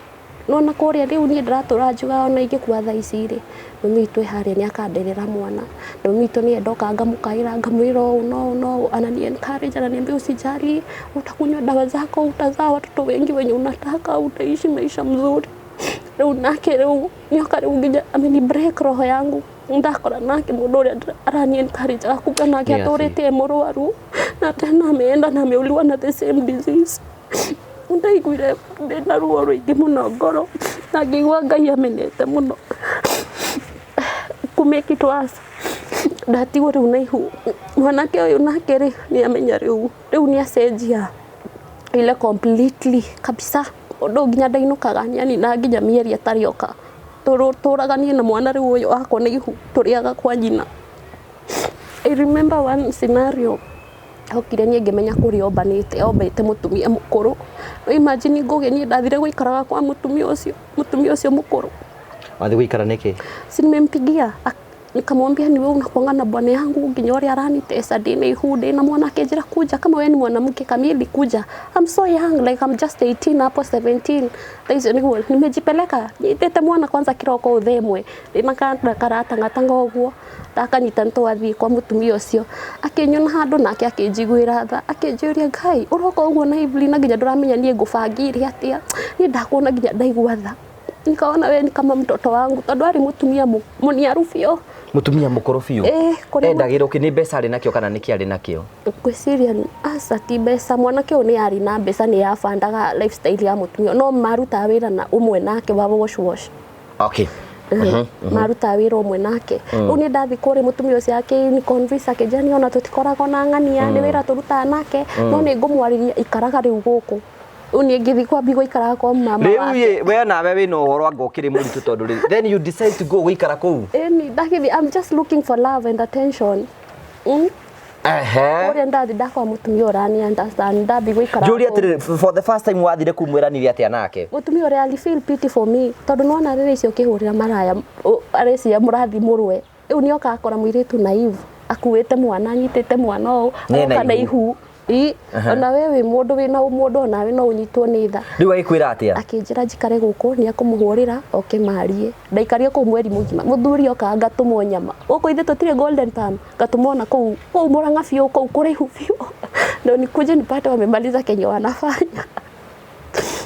Nona kũrĩa rĩu niĩ ndĩratũra njugaga ona ingĩkua thaa ici rĩ, mami witũ e harĩa nĩ akanderera mwana, na mami witũ nĩ ndoka ngamũkaĩra, ngamwĩra ũũ no ũũ no ũũ, anani encourage, ananiambia, "Usijali, utakunywa dawa zako, utazaa watoto wengi wenye unataka, utaishi maisha mzuri." Rĩu nake rĩu nĩoka rĩu nginya ameni break roho yangu, ndakora nake mũndũ ũrĩa arani encourage akuga nake Nĩ atĩ. atũrĩte e mũrwaru na tena ameenda na ameuliwa na the same disease. Ndaiguire ndĩna ruo rũingĩ mũno ngoro na ngĩigua Ngai amenete mũno kũ make it worse, ndatigwo rĩu na ihu. Mwanake ũyũ nake rĩ, nĩ amenya rĩu, rĩu nĩ acenjia ile completely kabisa, ũndũ nginya ndainũkaga, nĩanina nginya mĩeri atarĩ oka. Tũraga niĩ na mwana rĩu ũyũ wakwa na ihu tũrĩaga kwa nyina. I remember one scenario. Okire niĩ ngĩmenya kũrĩa ombanĩte, ombĩte mũtumia mũkũrũ. No imagine Ngũgĩ, niĩ ndathire gũikaraga kwa mũtumia ũcio mũkũrũ. Wathiĩ gũikara nĩkĩ? Si nimempigia, nikamwambia, "Ni wewe unakuanga na bwana yangu nginya ũrĩa aranitesa, ndĩna ihu, ndĩna mwana." Akĩnjĩra, "Kuja, kama wewe ni mwanamke kamili, kuja." I'm so young, like I'm just 18 hapo, 17. Thaa icio nĩguo nimejipeleka nyitĩte mwana kwanza kĩroko ũthemwe, ndĩna kana karatangatanga ũguo, ndakanyita, nĩtwathiĩ kwa mũtumia ũcio. Akĩnyona handũ nake akĩnjiguĩra tha, akĩnjũria, "Ngai, ũroka ũguo na Evelyn na nginya ndũramenya niĩ ngũbangĩire atĩa? Niĩ ndakuona nginya ndaigua tha, nikaona we ni kama mtoto wangu," tondũ arĩ mũtumia mũniaru biũ. Mũtumia mũkũrũ biũ. Ĩĩ, kũrĩa Endagĩrwo kĩ? Nĩ mbeca arĩ nakĩo kana nĩkĩ arĩ nakĩo? Ngwĩciria aca, ti mbeca. Mwanake ũyũ nĩ arĩ na mbeca, nĩ yabandaga lifestyle ya mũtumia, no marutaga wĩra na ũmwe nake wa wash wash. Marutaga wĩra ũmwe nake. Rĩu niĩ ndathiĩ kũrĩ mũtumia ũcio, akĩ convince, akĩnjĩra, "Niĩ ona tũtikoragwo na ng'ania, nĩ wĩra tũrutaga nake, no nĩ ngũmwarĩria, ikaraga rĩu gũkũ." Rĩu niĩ ngĩthiĩ kwambia gũikaraga kwa mama Rĩu wake. ĩ, we nawe wĩna ũhoro anga ũkĩrĩ mũritũ, tondũ rĩ, then you decide to go gũikara kũu? Ĩni, ndagĩthiĩ. I'm just looking for love and attention. Kũrĩa ndathi ndakora mũtumia ũrani understand, ndambi gũikara Njũria kũu. atĩrĩrĩ, for the first time wathire kũu, mwĩranire atĩa nake? Mũtumia ũrĩa ali feel pity for me, tondũ nĩwona rĩrĩa icio ũkĩhũrĩra maraya, areciria mũrathi mũrwe. Rĩu nĩoka akora mũirĩtu naive akuĩte mwana, anyitĩte mwana ũũ, Nĩ aroka na ihu. ihu. Ĩ, ona we wĩ mũndũ, wĩna ũmũndũ, onawe no ũnyitwo nĩ tha. Rĩu agĩkwĩra atĩa? Akĩnjĩra njikare gũkũ, nĩ akũmũhũrĩra oke marie. Ndaikarire kũu mweri mũgima. Mũthuri oka, ngatũmwo nyama gũkũ, ithuĩ tũtirĩ Golden Palm, ngatũmwo na kũu kũu Mũrang'a biũ, kũu kũraihu biũ, ndo nikuje nipate wamemaliza kenye wanafanya.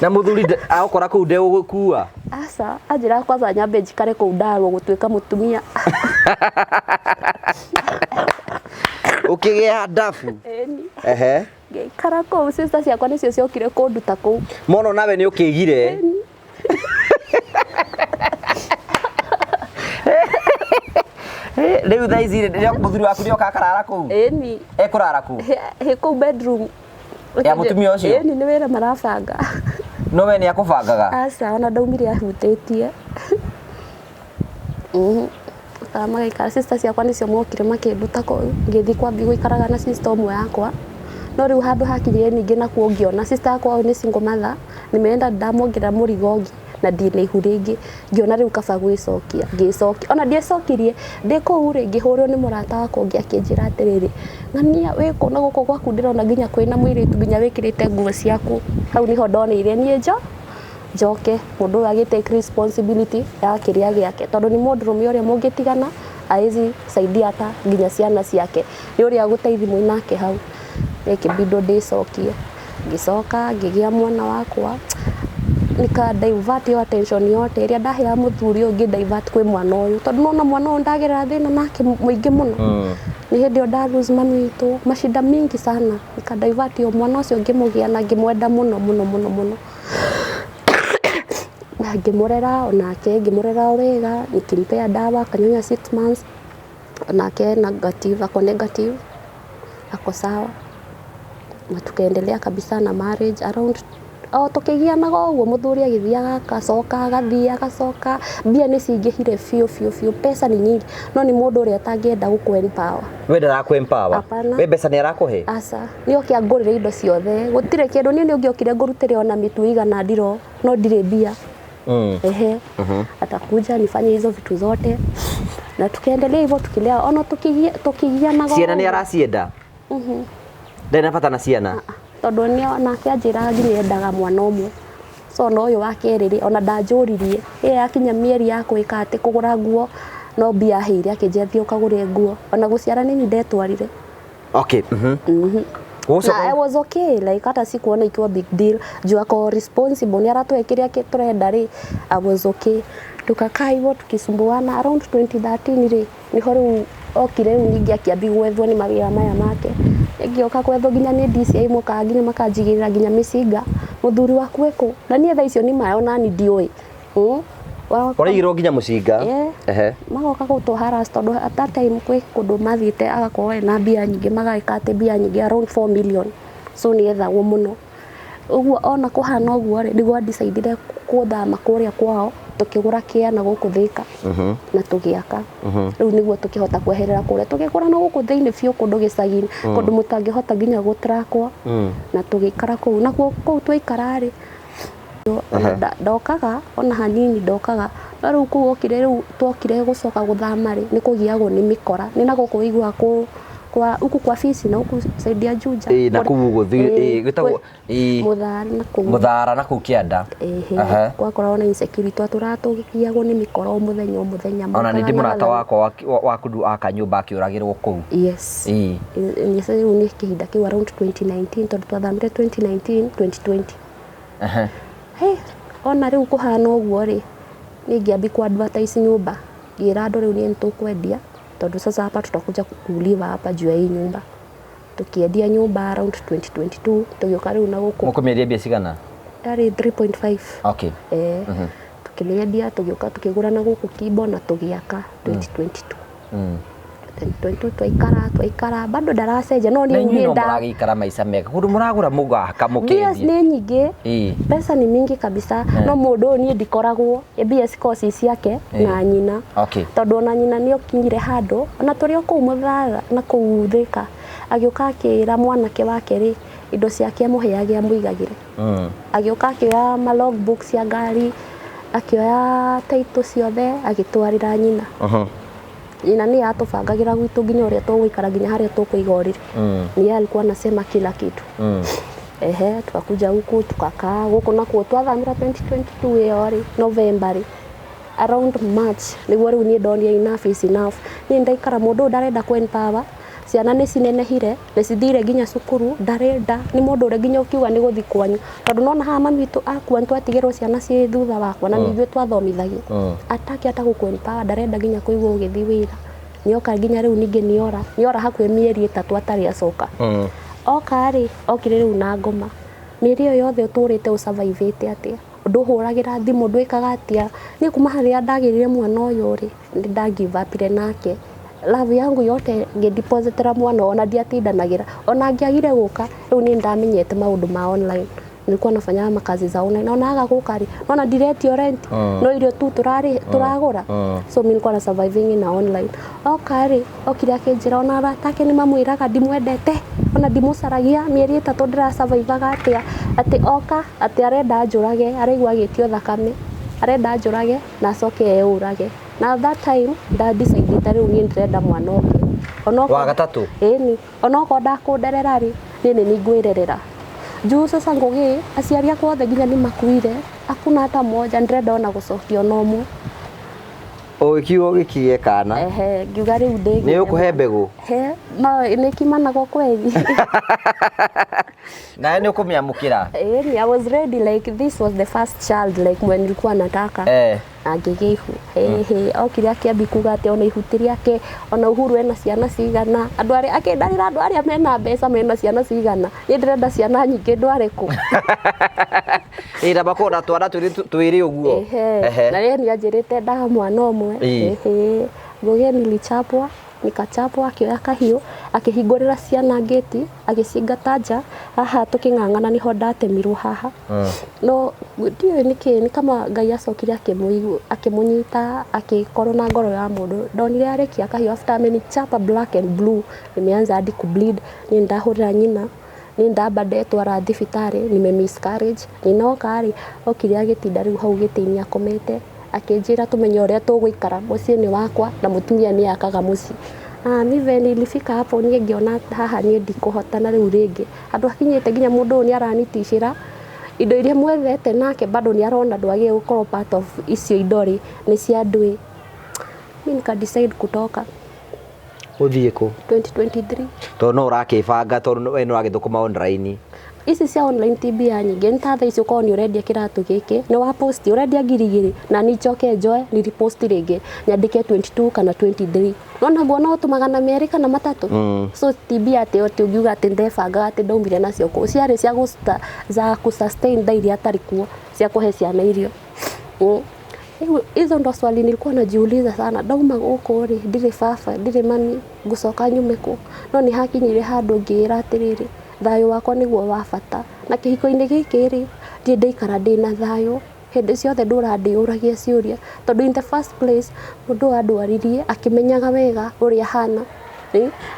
Na mũthuri agũkora kũu ndegũgũkua? Aca, anjĩra kwanza nyambe njikare kũu, ndarwo gũtuĩka mũtumia. Ũkĩgĩa ndabu? Ĩni. Ngĩikara kũu, sister ciakwa nĩcio ciokire kũnduta kũu. Mono nawe nĩ ũkĩgire. Rĩu thaa ici rĩ, mũthuri waku nĩoka akarara kũu? Ĩni. Ekũrara kũu? Hĩ, kũu bedroom. Ya mũtumia ũcio? Ĩni, nĩ wĩra marabanga. No we nĩ akũbangaga? Aca, ona ndaumire ahutĩtie. Kana magaikara, sister ciakwa nĩcio mokire makĩnduta kũu, ngĩthiĩ kwambia gũikaraga na sister ũmwe yakwa. No rĩu handũ hakinyire ningĩ nakuo ngĩona sister yakwa ũyũ nĩ single mother, nimeenda ndamuongerera mũrigo ũngĩ na ndĩ na ihu rĩngĩ, ngĩona rĩu kaba gwĩcokia. Ngĩcokia, ona ndiecokirie, ndĩ kũu rĩ, ngĩhũrwo nĩ mũrata wakwa ũngĩ, akĩnjĩra atĩrĩrĩ, "Ng'ania, wĩ kũ na gũkũ gwaku ndĩrona nginya kwĩna mũirĩtu, nginya wĩkĩrĩte nguo ciaku." Hau nĩho ndoneire niĩ njo njoke mũndũ ũyũ agĩ take responsibility ya kĩrĩa gĩake, tondũ nĩ mũndũrũme ũrĩa mũngĩtigana aezi saidia hata nginya ciana ciake, nĩ ũrĩa agũteithia mwĩ nake hau. Ĩkĩbindwo ndĩcokie. Ngĩcoka ngĩgĩa mwana wakwa, nika divert yo attention yote ĩrĩa ndaheaga mũthuri ũyũ, ngĩ divert kwĩ mwana ũyũ, tondũ nona mwana ũyũ ndagerera thĩna nake mũingĩ mũno. Nĩ hĩndĩ ĩyo nda lose mami witũ, macinda mingi sana. Nika divert yo mwana ũcio, ngĩmũgĩa na ngĩmwenda mũno mũno mũno mũno, na ngĩmũrera onake, ngĩmũrera o wega, nikimpea dawa, akanyonya 6 months, onake negative, ako negative, ako sawa, na tukaendelea kabisa na marriage around o tũkĩgianaga ũguo. Mũthuri agĩthiaga agacoka, agathiĩ agacoka, mbia nĩ cingĩhire biũ biũ biũ, pesa ni nyingi, no nĩ mũndũ ũrĩa ũtangĩenda gũkũ empower. We ndarakũ empower? Hapana. We mbeca nĩ arakũhe? Aca, nĩ oke angũrĩre indo ciothe, gũtirĩ kĩndũ. Niĩ nĩ ũngĩokire ngũrutĩre ona mĩtu igana ndiro, no ndirĩ mbia. Ehe, atakuja nifanye hizo vitu zote, na tukaendelea hivyo tukilea, ona tukigianaga Ciana nĩ ũguo. aracienda? Ndarĩ na bata na ciana? Tondũ nĩ nake anjĩraga nginya endaga mwana ũmwe, so ona ũyũ wa kerĩ rĩ, ona ndanjũririe. Ĩyo yakinya mĩeri ya gwĩka atĩ kũgũra nguo, no mbia aheire, akĩnjĩra, "Thiĩ ũkagũre nguo." Ona gũciara nĩ niĩ ndetwarire. Gũcoka Na I was okay, like hata sikuona ikiwa big deal juu ako responsible, ni aratũhe kĩrĩa tũrenda rĩ. I was okay, tukakaa hivyo tukisumbuana. Around 2013 rĩ, niho rĩu okire, rĩu ningĩ akĩambia gwethwo nĩ mawĩra maya make. Ngĩoka gwethwo nginya nĩ DCI, mokaga nginya makanjigĩrĩra nginya mĩcinga, "Mũthuri waku ekũ?" Na niĩ thaa icio nĩ maĩ onani ndiũĩ. Ũraigĩrwo nginya mũcinga? Yeah. Magoka gũtũ harass, tondũ at that time kwĩ kũndũ mathiĩte agakorwo ena mbia nyingĩ, magagĩka atĩ mbia nyingĩ around 4 million, so nĩ ethagwo mũno ũguo. Ona kũhana ũguo rĩ, nĩguo decidire gũthama kũrĩa kwao. Tũkĩgũra kĩa na gũkũ Thĩka na tũgĩaka. Rĩu nĩguo tũkĩhota kweherera kũrĩa, tũgĩkũra na gũkũ thĩinĩ biũ, kũndũ gĩcagi-inĩ, kũndũ mũtangĩhota nginya gũtrakwo, na tũgĩikara kũu. Nakuo kũu twaikara rĩ, ona ndokaga ona hanini ndokaga. No rĩu kũu okire, rĩu twokire gũcoka gũthama rĩ, nĩ kũgiagwo nĩ mĩkora, nĩ na gũkũ wĩiguaga kũ kwa huku kwa Fisi na huku side ya Juja. Ĩĩ, na kũu ũguo ĩĩ, gwĩtagwo ĩĩ. Mũthara na kũu. Mũthara na kũu kĩanda. Ĩhĩ. Gwakoragwo na insecurity, twatũraga tũgiagwo nĩ mĩkora o mũthenya o mũthenya. Ona nĩ Mokaga ndĩ na mũrata gathani. Wakwa wa kundu aka nyũmba akĩũragĩrwo kũu. Yes. Nĩ rĩu nĩ kĩhinda kĩu around 2019, tondũ twathamire 2019 2020. Hey, ona rĩu kũhana ũguo rĩ, niĩ ngĩambi ku advertise nyũmba, ngĩra andũ rĩu niĩ nĩtũkwendia, tondũ sasa hapa tutakuja kuuliwa hapa juu ya hii nyumba. Tukiendia nyũmba around 2022, tũgĩũka rĩu na gũkũ. Mũkũmĩendia mbia cigana? Yarĩ 3.5. Okay. Eh, tukĩmĩendia, tũgĩũka tũkĩgũra na gũkũ Kimbo na tũgĩaka 2022. 2022 twaikara twaikara, bado ndaracenjia, no Na niĩ inyuĩ niĩ no nda mũragĩikara maica mega kũndũ mũragũra mũgaka mbia mũkendia. nĩ nyingĩ. Pesa ni mingi kabisa, no mũndũ ũyũ niĩ ndikoragwo, mbia cikoragwo ci ciake na nyina. Tondũ ona nyina nĩ okinyire handũ, ona tũrĩ o kũu Mũthara na kũu Thĩka, agĩũka akĩra mwanake wake rĩ, indo ciake amũheage amũigagĩre. Agĩũka akĩoya ma logbook cia ngari, akĩoya title ciothe, agĩtwarĩra nyina. Nyina nĩ atũbangagĩra gwitũ, nginya ũrĩa tũgũikara, nginya harĩa tũkũiga ũrĩrĩ. Ni yeye alikuwa anasema kila kitu. Ehe, tukakuja huku tukakaa gũkũ, nakuo twathamĩra 2022 ĩyo rĩ, November rĩ, around March nĩguo rĩu niĩ ndonire enough is enough. Niĩ ndaikara, mũndũ ũyũ ndarenda kũ empower ciana, nĩ cinenehire, nĩ cithire nginya cukuru, ndarenda. Nĩ mũndũ ũrĩa nginya ũkiuga nĩ gũthiĩ kwanyu, tondũ nona haha mami witũ akua, nĩ twatigĩrwo ciana ciĩ thutha wakwa na nĩ ithuĩ twathomithagia. Ataki hata gũkũ empower, ndarenda nginya kũigua ũgĩthiĩ wĩra. Nĩoka nginya rĩu ningĩ nĩora nĩora hakuhĩ mĩeri 3 atarĩ acoka. Oka rĩ, okire rĩu na ngoma, mĩeri ĩyo yothe ũtũrĩte ũsurvivĩte atĩa? Ndũhũragĩra thimũ, ndwĩkaga atĩa? Niĩ kuma harĩa ndagĩrire mwana ũyũ rĩ, nĩ nda give upire nake. Love yangu yote ngĩdepositĩra mwana, ona ndiatindanagĩra ona angĩagire gũka. Rĩu niĩ ndamenyete maũndũ ma online, nilikuwa nafanya makazi za online. Ona aga gũka rĩ, nona ndiretio rent, no irio tu turarĩ turagũra. So mi nilikuwa na surviving na online. Oka rĩ, okire akĩnjĩra ona arata ake nĩ mamwĩraga ndimwendete, ona ndimũcaragia, mĩeri 3 ndĩrasurvivaga atĩa, atĩ oka atĩ arenda njũrage, araigua agĩtio thakame, arenda njũrage na acoke eũrage. Na that time nda decide rĩu niĩ ndĩrenda mwana ũngĩ. Wa gatatũ? Ĩni, onokorwo ndakũnderera rĩ, niĩ nĩ niĩ ngwĩrerera. Juu sasa Ngugi, aciari akwa othe nginya nĩ makuire, hakuna hata mmoja ndĩrenda ona gũcokia ona ũmwe. Ũgĩkiuga ũgĩkigĩe kana. Ehe, ngiuga rĩu ndĩgĩte. Nĩ ũkũhe mbegũ? He, no nĩ kimanagwo kweli. Nawe nĩ ũkũmĩamũkĩra? Ĩni, I was ready, like this was the first child, like when nilikuwa nataka. Na ngĩgĩa ihu. Hehe, okire akĩambi kuga atĩ ona ihuti rĩake, ona Uhuru ena ciana cigana, andũ arĩa akĩndarĩra, andũ arĩa mena mbeca mena ciana cigana, niĩ ndĩrenda ciana nyingĩ ndware kũ? Ĩ, na makorwo na twana twĩrĩ twĩrĩ ũguo. Ehe. Na yeye nĩ anjĩrĩte ndaga mwana ũmwe. Ehe, Ngugi, nilichapwa, nikachapwa. Akĩoya kahiũ akĩhingũrĩra ciana ngĩti, agĩcingata nja. Haha tũkĩng'ang'ana nĩho ndatemirwo haha. No ndiũĩ nĩkĩ, nĩ kama Ngai acokire akĩmũnyita, akĩkorwo na ngoro ya mũndũ. Ndonire arĩkia kahiũ after amenichapa black and blue, nimeanza hadi kubleed. Niĩ ndahũrĩra nyina, niĩ ndamba ndetwara thibitarĩ, nime miscarriage. Nyina oka rĩ, okire agĩtinda rĩu hau gĩtĩ-inĩ akomete, akĩnjĩra tũmenye ũrĩa tũgũikara, mũciĩ nĩ wakwa na mũtumia nĩ akaga mũciĩ. Ah, mi venye nilifika hapo, niĩ ngĩona haha niĩ ndikũhotana rĩu rĩngĩ, handũ hakinyĩte nginya mũndũ ũyũ nĩ araniticĩra indo iria mwethete nake, bado nĩ arona ndwagĩrĩire gũkorwo part of icio indo rĩ, nĩ cia andũ ĩ. Mi nika decide kutoka. Ũthiĩ kũ? 2023. Tondũ no ũrakĩbanga, tondũ we nĩ ũragĩthũkũma online. Ici cia online ti mbia nyingĩ, nĩ ta thaa ici ũkorwo nĩ ũrendia kĩratũ gĩkĩ, nĩ wa post ũrendia 2000, na ni njoke njoe ni repost rĩngĩ nyandĩke 22 kana 23, nona nguona o 200 kana 300. So ti mbia atĩ ũngiuga atĩ ndebangaga atĩ ndaumire nacio kũ, ciarĩ cia za kusustain thaa iria atarĩ kuo, cia kũhe ciana irio. Rĩu hizo ndo swali nilikuwa najiuliza sana. Ndauma gũkũ rĩ, ndirĩ baba, ndirĩ mami, ngũcoka nyume kũ? No nĩ hakinyire handũ ngĩĩra atĩrĩrĩ, thayũ wakwa nĩguo wa bata, na kĩhiko-inĩ gĩkĩ rĩ, ndirĩ ndaikara ndĩna thayũ. Hĩndĩ ciothe ndũra ndĩyũragia ciũria, tondũ in the first place mũndũ ũyũ andwaririe akĩmenyaga wega ũrĩa hana.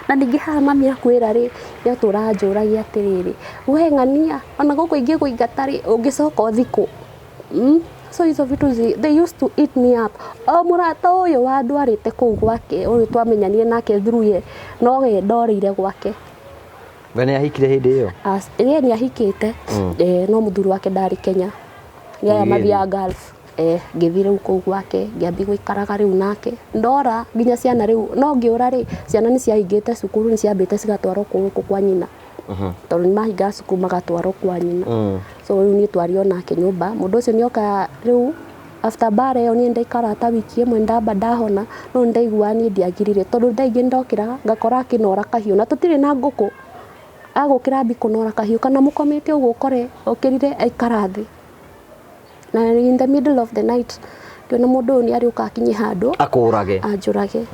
Na ningĩ haha mami akwĩra rĩ, nĩ atũra anjũragia atĩrĩrĩ, we ng'ania ona gũkũ ingĩkũingata rĩ, ũngĩcoka ũthiĩ kũ? So hizo vitu they used to eat me up. O mũrata ũyũ wandwarĩte kũu gwake, ũyũ twamenyanire nake through ye, nowe ndorĩire gwake. We nĩ ahikire hĩndĩ ĩyo? Ye nĩ ahikĩte, no mũthuri wake ndarĩ Kenya. Nĩ aya Ũgĩgĩthiĩ? Mathiaga Gulf. Ngĩthiĩ rĩu kũu gwake, ngĩambia gũikaraga rĩu nake. Ndora nginya ciana rĩu, no ngĩũra rĩ, ciana nĩ ciahingĩte cukuru, nĩ ciambĩte cigatwarwo gũkũ kwa nyina. Tondũ nĩ mahingaga cukuru magatwarwo kwa nyina. So rĩu niĩ twarĩ o nake nyũmba. Mũndũ ũcio nĩ oka rĩu after mbara ĩyo niĩ ndaikara ta wiki ĩmwe ndamba ndahona, no nĩ ndaiguaga niĩ ndiagĩrĩire, tondũ thaa ingĩ ndokĩraga ngakora akĩnora kahiũ na tũtirĩ na ngũkũ. Agũkĩra ambi kũnora kahiũ kana mũkomete ũguo ũkore okĩrire aikara thĩ. Na in the middle of the night ngĩona mũndũ ũyũ nĩ arĩũka akinye handũ Akũrage. Anjũrage.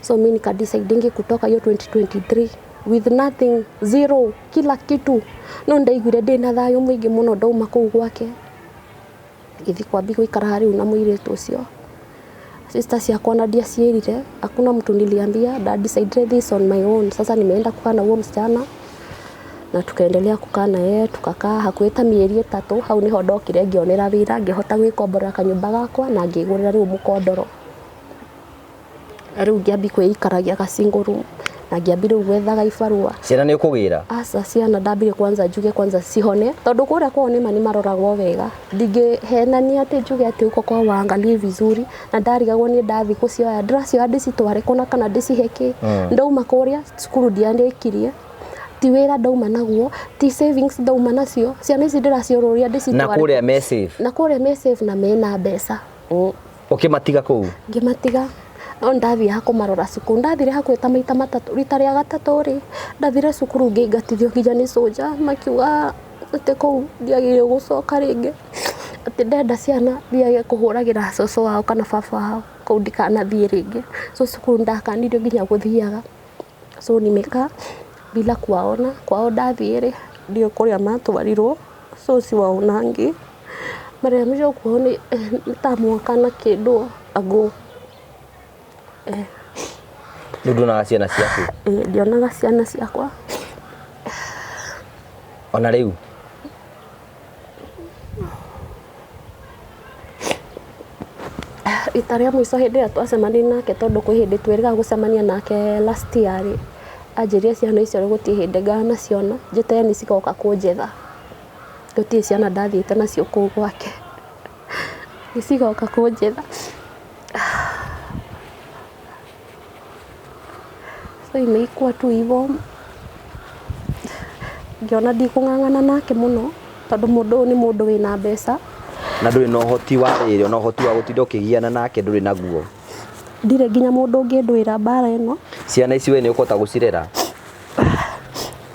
So mi nika decide kutoka hiyo 2023 with nothing, zero, kila kitu. No ndaiguire ndĩna thayũ mũingĩ mũno ndauma kũu gwake, ngĩthiĩ kwambi gũikara rĩu na mũirĩtu ũcio. Sister ciakwa na ndiaciĩrire, hakuna mtu niliambia. Nda decided this on my own. Sasa nimeenda kukaa na huo msichana na tukaendelea kukaa na yeye, tukakaa hakuhĩ ta mĩeri 3. Hau niho ndokire ngĩonera wĩra, ngĩhota gwĩkomborera kanyũmba gakwa na ngĩgũrĩra rĩu mũkondoro. Na rĩu ngĩambi kwĩikaragia ga single room na ngĩambi rĩu gwethaga ibarũa. Ciana nĩ ũkũgĩra? Aca, ciana ndambire kwanza njuge kwanza cihone, tondũ kũrĩa kwao nĩma nĩ maroragwo wega. Ndingĩhenania atĩ njuge atĩ huko kwao waangalie vizuri, na ndarigagwo niĩ ndathiĩ gũcioya, ndĩracioya ndĩcitware kũna kana ndĩcihe kĩ. Ndauma kũrĩa cukuru ndiandĩkirie, ti wĩra ndauma naguo, ti savings ndauma nacio. Ciana ici ndĩraciũrũria ndĩcitware Na kũrĩa me safe? Na kũrĩa me safe na mena mbeca. Ũkĩmatiga kũu? Ngĩmatiga, no ndathiaga kũmarora cukuru. Ndathire hakuhĩ ta maita matatũ. Rita rĩa gatatũ rĩ, ndathire cukuru ngĩingatithio nginya nĩ soja, makiuga atĩ kũu ndiagĩrĩirwo gũcoka rĩngĩ, atĩ ndenda ciana thiage kũhũragĩra cũcũ wao kana baba wao, kũu ndikanathiĩ rĩngĩ. So cukuru ndakanirio nginya gũthiaga. So nimekaa bila kuwaona. Kwao ndathiĩ rĩ, ndiũĩ kũrĩa matwarirwo, so siwaonangi. Mara ya mwisho kuona ta mwaka na kĩndũ ago. Rĩu nduonaga ciana ciaku? Ndionaga ciana ciakwa. Ona rĩu? Rita rĩa mũico hĩndĩ ĩrĩa twacemanirie nake, tondũ kwĩ hĩndĩ twĩrĩga gũcemania nake last year rĩ, anjĩrire ciana icio gũtirĩ hĩndĩ nganaciona, njeterere nĩ cigoka kũnjetha. Gũtirĩ ciana ndathiĩte nacio kũu gwake, nĩ cigoka kũnjetha. So imeikuwa tu hivyo, ngĩona ndikũng'ang'ana nake mũno, tondũ mũndũ ũyũ nĩ mũndũ wĩna mbeca. Na ndũrĩ na ũhoti wa rĩrĩ, ona ũhoti wa gũtinda ũkĩgiana nake ndũrĩ naguo. Ndirĩ nginya mũndũ ũngĩndũĩra mbara ĩno. Ciana ici we nĩ ũkũhota gũcirera?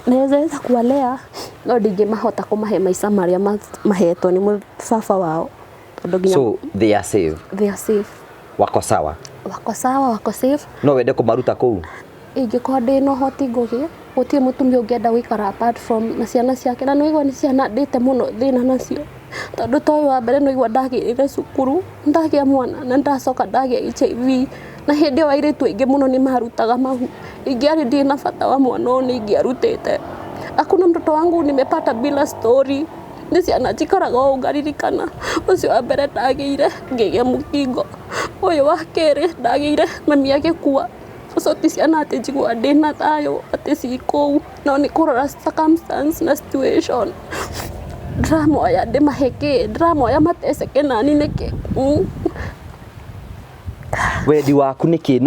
Naweza kuwalea, no ndingĩmahota kũmahe maica marĩa mahetwo nĩ baba wao, tondũ nginya So they are safe? They are safe. Wako sawa? Wako sawa, wako safe. No wende kũmaruta kũu? Ingĩkorwo ndĩ na ũhoti ngũgĩ, gũtirĩ mũtumia ũngĩenda gũikara apart from na ciana ciake. Na nĩwaigua nĩ ciana ndĩte mũno thĩna nacio, tondũ ta ũyũ wa mbere nĩwaigua ndagĩrĩre cukuru, ndagĩa mwana na ndacoka ndagĩa HIV, na hĩndĩ ĩyo airĩtu aingĩ mũno nĩ marutaga mahu. Ingĩarĩ ndirĩ na bata wa mwana ũyũ, nĩ ingĩarutĩte. Hakuna mtoto wangu nimepata bila story. Nĩ ciana njikaraga ũũ ngaririkana. Ũcio wa mbere ndagĩire ngĩgĩa mũkingo, ũyũ wa kerĩ ndagĩire mami agĩkua. So ti ciana atĩ njiguaga ndĩna thayũ atĩ ci kũu, no nĩ kũrora circumstance na situation. Ndĩramoya ndĩmahe kĩ? Ndĩramoya mateceke nani nĩkĩ? Wendi waku nĩ kĩ?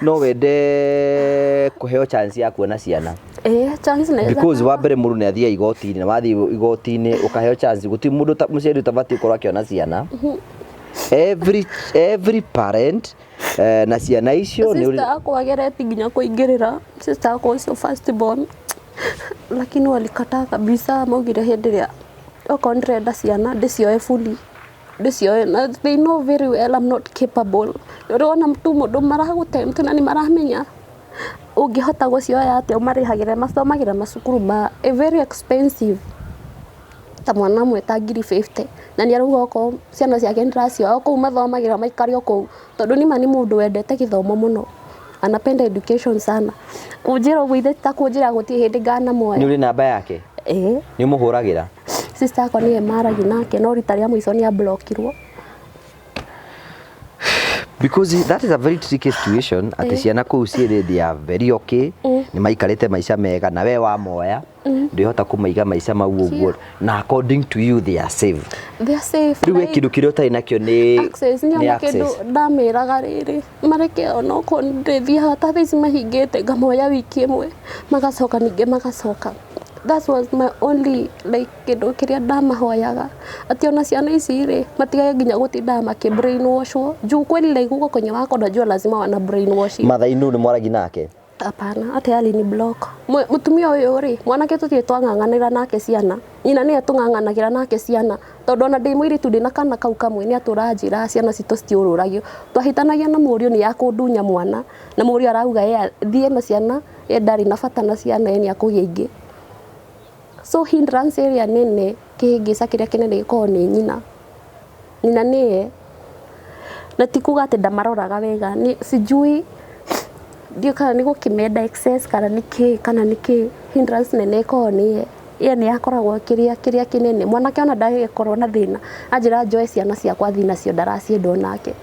No wende kũheo chance ya kuona ciana? Ĩĩ, chance naweza. Because wa mbere mũndũ nĩ athiaga igoti-inĩ, na wathiĩ igoti-inĩ ũkaheo chance, gũtirĩ mũndũ mũciari ũtabatiĩ gũkorwo akĩona ciana. Every parent na ciana icio nĩ Sister yakwa agereti nginya kũingĩrĩra, sister yakwa ũcio first born, lakini walikataa kabisa. Maugire hĩndĩ ĩrĩa okorwo ndĩrenda ciana ndĩcioe fully, ndĩcioe, na they know very well I'm not capable. Ũrona tu mũndũ maragũtempt na nĩ maramenya ũngĩhota gũcioya atĩa ũmarĩhagĩre. Mathomagĩra macukuru ma very expensive. Ta mwana ũmwe ta 50,000, na nĩ arauga okorwo ciana ciake nĩndĩracioya o kũu mathomagĩra maikare o kũu, tondũ nĩma nĩ mũndũ wendete gĩthomo mũno, anapenda education sana. Kũnjĩra ũguo ithe ta kũnjĩra gũtirĩ hĩndĩ nganamoya. Nĩ ũrĩ namba yake? Ĩĩ. Nĩ ũmũhũragĩra? Sister yakwa nĩwe maragia nake, no rita rĩa mũico nĩ ablokirwo. Because that is a very tricky situation, atĩ ciana kũu ciĩrĩ they are very okay, nĩ maikarĩte maica mega, na we wamoya ndwĩhota kũmaiga maica mau ũguo, na according to you they are safe. They are safe. Rĩu we kĩndũ kĩrĩa ũtarĩ nakĩo nĩ access. Nĩ nĩ ona kĩndũ access. Ndamĩraga rĩrĩ, mareke onokorwo ndĩthiaga ta thaa ici mahingĩte, ngamoya wiki ĩmwe, magacoka ningĩ magacoka. That was my only, like, kĩndũ kĩrĩa ndamahoyaga, atĩ ona ciana ici rĩ, matigage nginya gũtindaga makĩ brainwashwo, juu kweli, like, huko kwenye wako najua lazima wana brainwash. Mathainũ nĩ mwaragi nake? Hapana, hata alini block. Mũtumia ũyũ rĩ, mwanake tũtirĩ twang'ang'anĩra nake ciana, nyina nĩye tũng'ang'anagĩra nake ciana, tondũ ona ndĩ mũirĩtu ndĩna kana kau kamwe nĩ atũraga njĩra ciana citũ citiũrũragio. Twahĩtanagia na mũriũ nĩ akũndunya mwana, na mũriũ arauga ye thiĩ na ciana, ye ndarĩ na bata na ciana, ye nĩ akũgĩa ingĩ. So hindrance ĩrĩa nene, kĩhĩngĩca kĩrĩa kĩnene gĩkoragwo nĩ nyina. Nyina nĩye, na ti kuga atĩ ndamaroraga wega, ni sijui ndiũ kana nĩ gũkĩmenda excess kana nĩ kĩ kana nĩ kĩ. Hindrance nene ĩkoragwo nĩye, ye nĩ akoragwo kĩrĩa kĩrĩa kĩnene. Mwanake ona ndagĩkorwo na thĩna, anjĩra njoe ciana ciakwa thiĩ nacio, ndaracienda onake,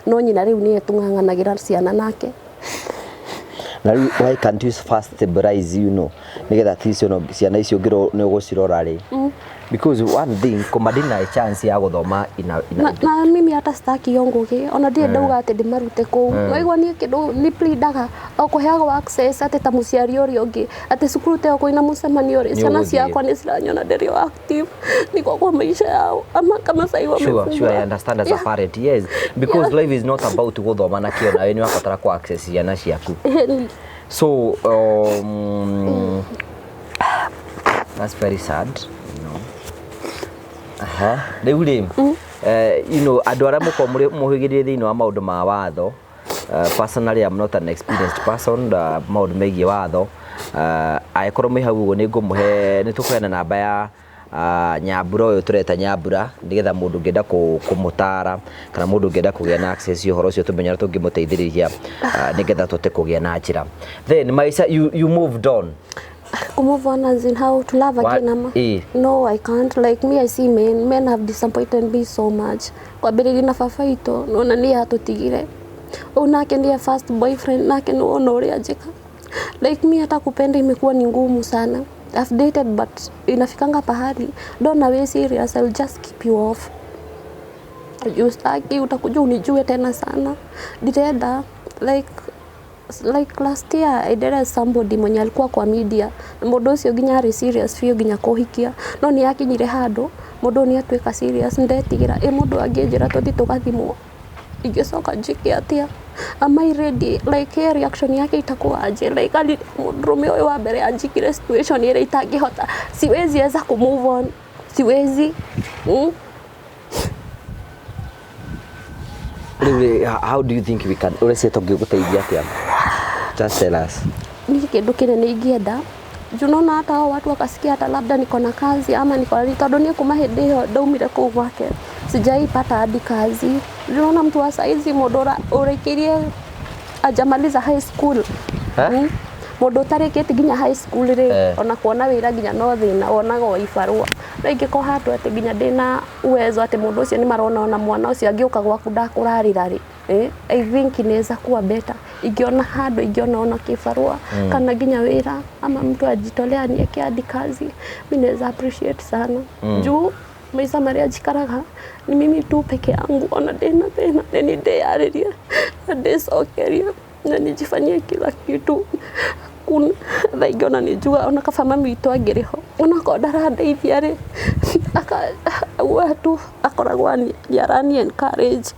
no nyina rĩu nĩye tũng'ang'anagĩra ciana nake. Na rĩu why can't you first stabilize, nĩgetha at least ona ciana icio ũngĩrwo nĩ ũgũcirora rĩ, because one thing kũmadeny chance ya gũthoma ina Na mimi hata sitaki hiyo ngugi, ona ndirĩ ndauga atĩ ndĩmarute kũu. Waigua niĩ kĩndũ nĩ pleadaga o kũheagwo access, atĩ ta mũciari ũrĩa ũngĩ, atĩ cukuru ta ĩyo kwĩna mũcemanio rĩ, Nĩ ciana ũgũthiĩ. Ciakwa nĩ ciranyona ndĩrĩ o active niko kwa maisha yao ama kama sahii Sure, sure, I understand as a parent, yes, because life is not about gũthoma na kĩo, nawe nĩ wabatara ku access ciana ciaku. So that's very sad. Aha, rĩu rĩ, andũ arĩa mũkorwo mũhĩgĩrĩire thĩinĩ wa maũndũ ma watho, personally I'm not an experienced person, maũndũ megiĩ watho, angĩkorwo mwĩ hau ũguo, nĩ ngũmũhe, nĩ tũkũheana namba ya Nyambura ũyũ tũreta Nyambura, nĩgetha mũndũ ũngĩenda kũmũtara kana mũndũ ũngĩenda kũgĩa na access ũhoro ũcio, tũmenye ũrĩa tũngĩmũteithĩrĩria, nĩgetha tũhote kũgĩa na njĩra. Then maica, you moved on. Move on as in how to love again ama? Eh. No, I can't. Like me, I see men. Men have disappointed me so much. Kwambĩrĩria na baba itũ, nona nĩ atũtigire. Ũyũ nake ndiye first boyfriend, nake nĩ wona ũrĩa njĩka. Like me, hata kupenda imekuwa ni ngumu sana. I've dated, but inafikanga pahali ndona we serious, I'll just keep you off. Juu sitaki utakuja unijue tena sana. Ndirenda, like last year I dated somebody mwenye alikuwa kwa media, na mũndũ ũcio nginya arĩ serious biũ nginya kũhikia, no nĩ akinyire handũ mũndũ ũyũ nĩ atuĩka serious, ndetigĩra ĩ mũndũ angĩnjĩra tũthiĩ tũgathimwo, ingĩcoka njĩke atĩa? Am I ready? Like, ye reaction yake itakuwa aje? Like, ali mũndũrũme ũyũ wa mbere anjikire situation ĩrĩa itangĩhota, siwezi weza ku move on, siwezi. Rĩu rĩ, how do you think we can, ũreciria tũngĩgũteithia atĩa? Just tell us. Ni kĩndũ kĩnene ingĩenda, juu naona hata hao watu wakasikia hata labda niko na kazi ama niko na nini, tondũ niĩ kuma hĩndĩ ĩyo ndaumire kũu gwake sijaipata hadi kazi. Juu naona mtu wa saizi, mũndũ ũrĩkĩrie ajamaliza high school. Eh? Mũndũ ũtarĩkĩtie nginya high school rĩ, ona kuona wĩra nginya no thĩna, wonaga o ibarũa. No ingĩkorwo handũ atĩ nginya ndĩna uwezo atĩ mũndũ ũcio nĩ marona ona mwana ũcio angĩũka gwaku ndakũrarĩra rĩ, I think inaweza kuwa better. Ingĩona handũ, ingĩona ona kĩbarũa kana nginya wĩra, ama mtu ajitolea anieke hadi kazi, mi naweza appreciate sana, juu maica marĩa njikaraga ni mimi tu peke yangu, ona ndĩna thĩna nĩ niĩ ndĩyarĩrie na ndĩcokerie na nijifanyie kila kitu. Kuna thaa ingĩ ona nĩ njugaga ona kaba mami witũ angĩrĩ ho, onakorwo ndarandeithia rĩ, auga tu akoragwo nĩ arani encourage,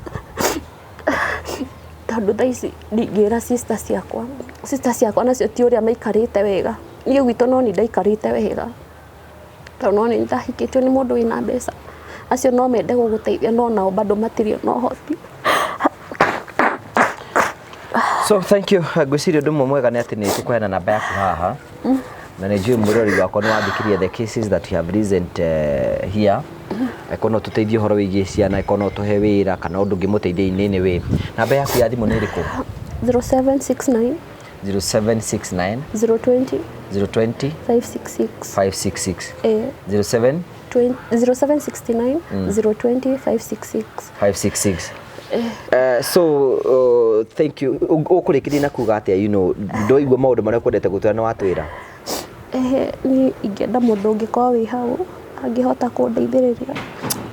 tondũ thaa ici ndingĩra sister ciakwa, sister ciakwa nacio ti ũrĩa maikarĩte wega. Niĩ gwitũ no nĩ ndaikarĩte wega, tondũ no nĩ ndahikĩtio nĩ mũndũ wĩna mbeca. Acio no mende gũgũteithia, no nao bado matirĩ na ũhoti. So thank you. Ngwĩciria ũndũ ũmwe mwega nĩ atĩ nĩ tũkũheana namba yaku haha. Na nĩ njũĩ mwĩroreri wakwa nĩ wathikĩria the cases that you have recent here. Angĩkorwo no tũteithie ũhoro wĩgiĩ ciana, angĩkorwo no tũhe wĩra kana ũndũ ũngĩmũteithia in any way, namba yaku ya thimũ nĩ ĩrĩkũ? 0769 0769 020 020 566. 566. Eh, 07 20, 0769 020 566. 566. So thank you. Ũkũrĩkĩria na kuga atĩa? Ndoigua maũndũ marĩa ũkwendete gũtwĩra nĩ watwĩra. Ehe, ni ingĩenda mũndũ ũngĩkorwo wĩ hau angĩhota kũndeithĩrĩria,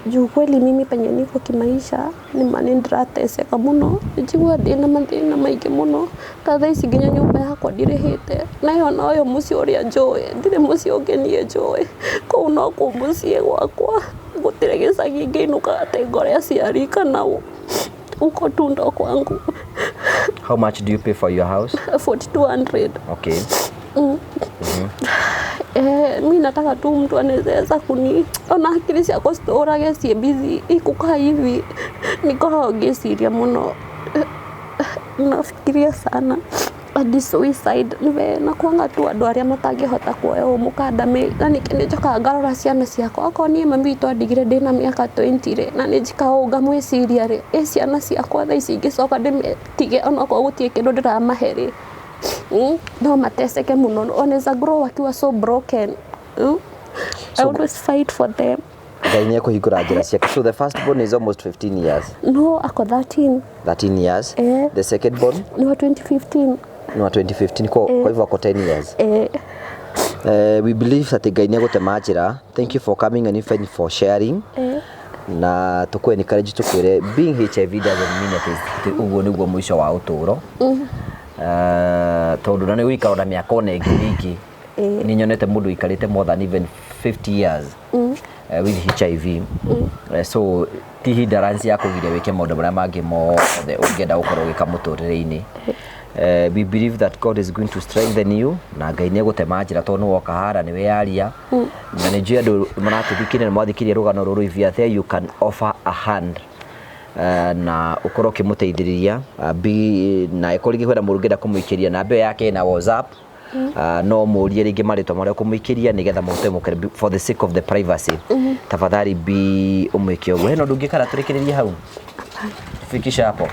juu kweli mimi penye niko kimaisha nĩma nĩ ndĩrateseka mũno, nĩnjiguaga ndĩna mathĩna maingĩ mũno. Ta thaa ici nginya nyũmba yakwa ndirĩhĩte, na ĩyo noyo mũciĩ ũrĩa njũĩ, ndirĩ mũciĩ ũngĩ niĩ njũĩ. Kũu no kuo mũciĩ gwakwa, gũtirĩ gĩcagi ingĩinũka atĩ ngore aciari kana huko tu ndo kwangu. How much do you pay for your house? 4200. Okay. Eh, mi nataka tu mtu anaweza kuni ona akili ciakwa citũrage ciĩ busy ikukaa hivi, nikoragwo ngĩciria mũno. Eh, nafikiria sana hadi suicide. Niwe nakuanga tu andũ arĩa matangĩhota kuoya ũũ mũkanda na ningĩ nĩ njokaga ngarora ciana ciakwa. Okorwo niĩ mami witũ andigire ndĩna mĩaka 20 rĩ, na nĩ njikaga ũũ ngamwĩciria rĩ, ĩ ciana ciakwa thaa ici ingĩcoka ndĩmetige onokorwo gũtirĩ kĩndũ ndĩramahe rĩ, no mateseke mũno, wanaweza grow wakiwa so broken. I always fight for them. Ngai nĩ ekũhingũra njĩra ciake. So the first born is almost 15 years? No, ako 13. 13 years. Eh. The second born? Ni wa 2015. Ni wa 2015, kwa hivyo ako 10 years. Eh. We believe that Ngai nĩ egũtema njĩra. Thank you for coming and even for sharing. Eh. Na tũkũ encourage, tũkwĩre being HIV doesn't mean atĩ ũguo nĩguo mũico wa ũtũũro. Tondũ na nĩ gũikara na mĩaka ona ĩngĩ mĩingĩ. Eh. Nĩ nyonete mũndũ ũikarĩte more than even 50 years with HIV. So ti hindrance ya kũgiria wĩke maũndũ marĩa mangĩ mothe ũngĩenda gũkorwo ũgĩka mũtũrĩre-inĩ. We believe that God is going to strengthen you na Ngai nĩ egũtema njĩra tondũ nĩ woka hara nĩ wĩyaria, na nĩ njũĩ andũ maratũthikĩrĩria na mwathikĩrĩria rũgano rũrũ, if you are there, you can offer a hand na ũkorwo ũkĩmũteithĩrĩria na ĩkorwo rĩngĩ kwĩna mũndũ ũngĩenda kũmũikĩria namba ĩyo yake na WhatsApp, no mũrie rĩngĩ marĩtwa marĩa ũkũmũikĩria nĩgetha mũhote mũkere for the sake of the privacy. Tafadhali bi ũmwĩke ũguo. Hena ũndũ ũngĩ kana tũrĩkĩrĩrie hau? Fikisha hapo.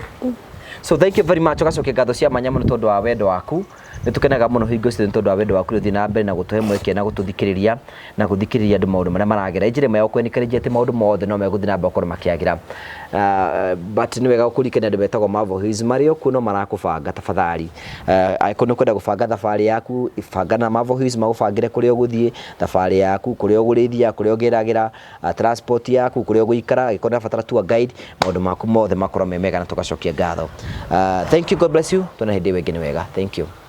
So thank you very much. Ũgacokia ngatho cia mwanya mũno tondũ wa wendo waku. Nĩ tũkenaga mũno hingo ciothe nĩ tondũ wa wendo waku ũthiĩ na mbere na gũtũhe mweke na gũtũthikĩrĩria na gũthikĩrĩria andũ maũndũ marĩa maragera. Njĩra ĩmwe ya gũkũ atĩ maũndũ mothe no megũthiĩ na mbere gũkorwo makĩagĩra, but nĩ wega gũkũririkania andũ metagwo Marvel Hills marĩ o kuo no marakũbanga. Tafadhali, angĩkorwo nĩ ũkwenda gũbanga thabarĩ yaku, banga na Marvel Hills magũbangĩre kũrĩa ũgũthiĩ, thabarĩ yaku, kũrĩa ũgũrĩithia, kũrĩa ũgĩragĩra, transport yaku, kũrĩa ũgũikara, angĩkorwo nĩ tour guide, maũndũ maku mothe makorwo me mega na tũgacokia ngatho. Thank you, God bless you. Tuona hĩndĩ ĩyo ĩngĩ. Nĩ wega, thank you.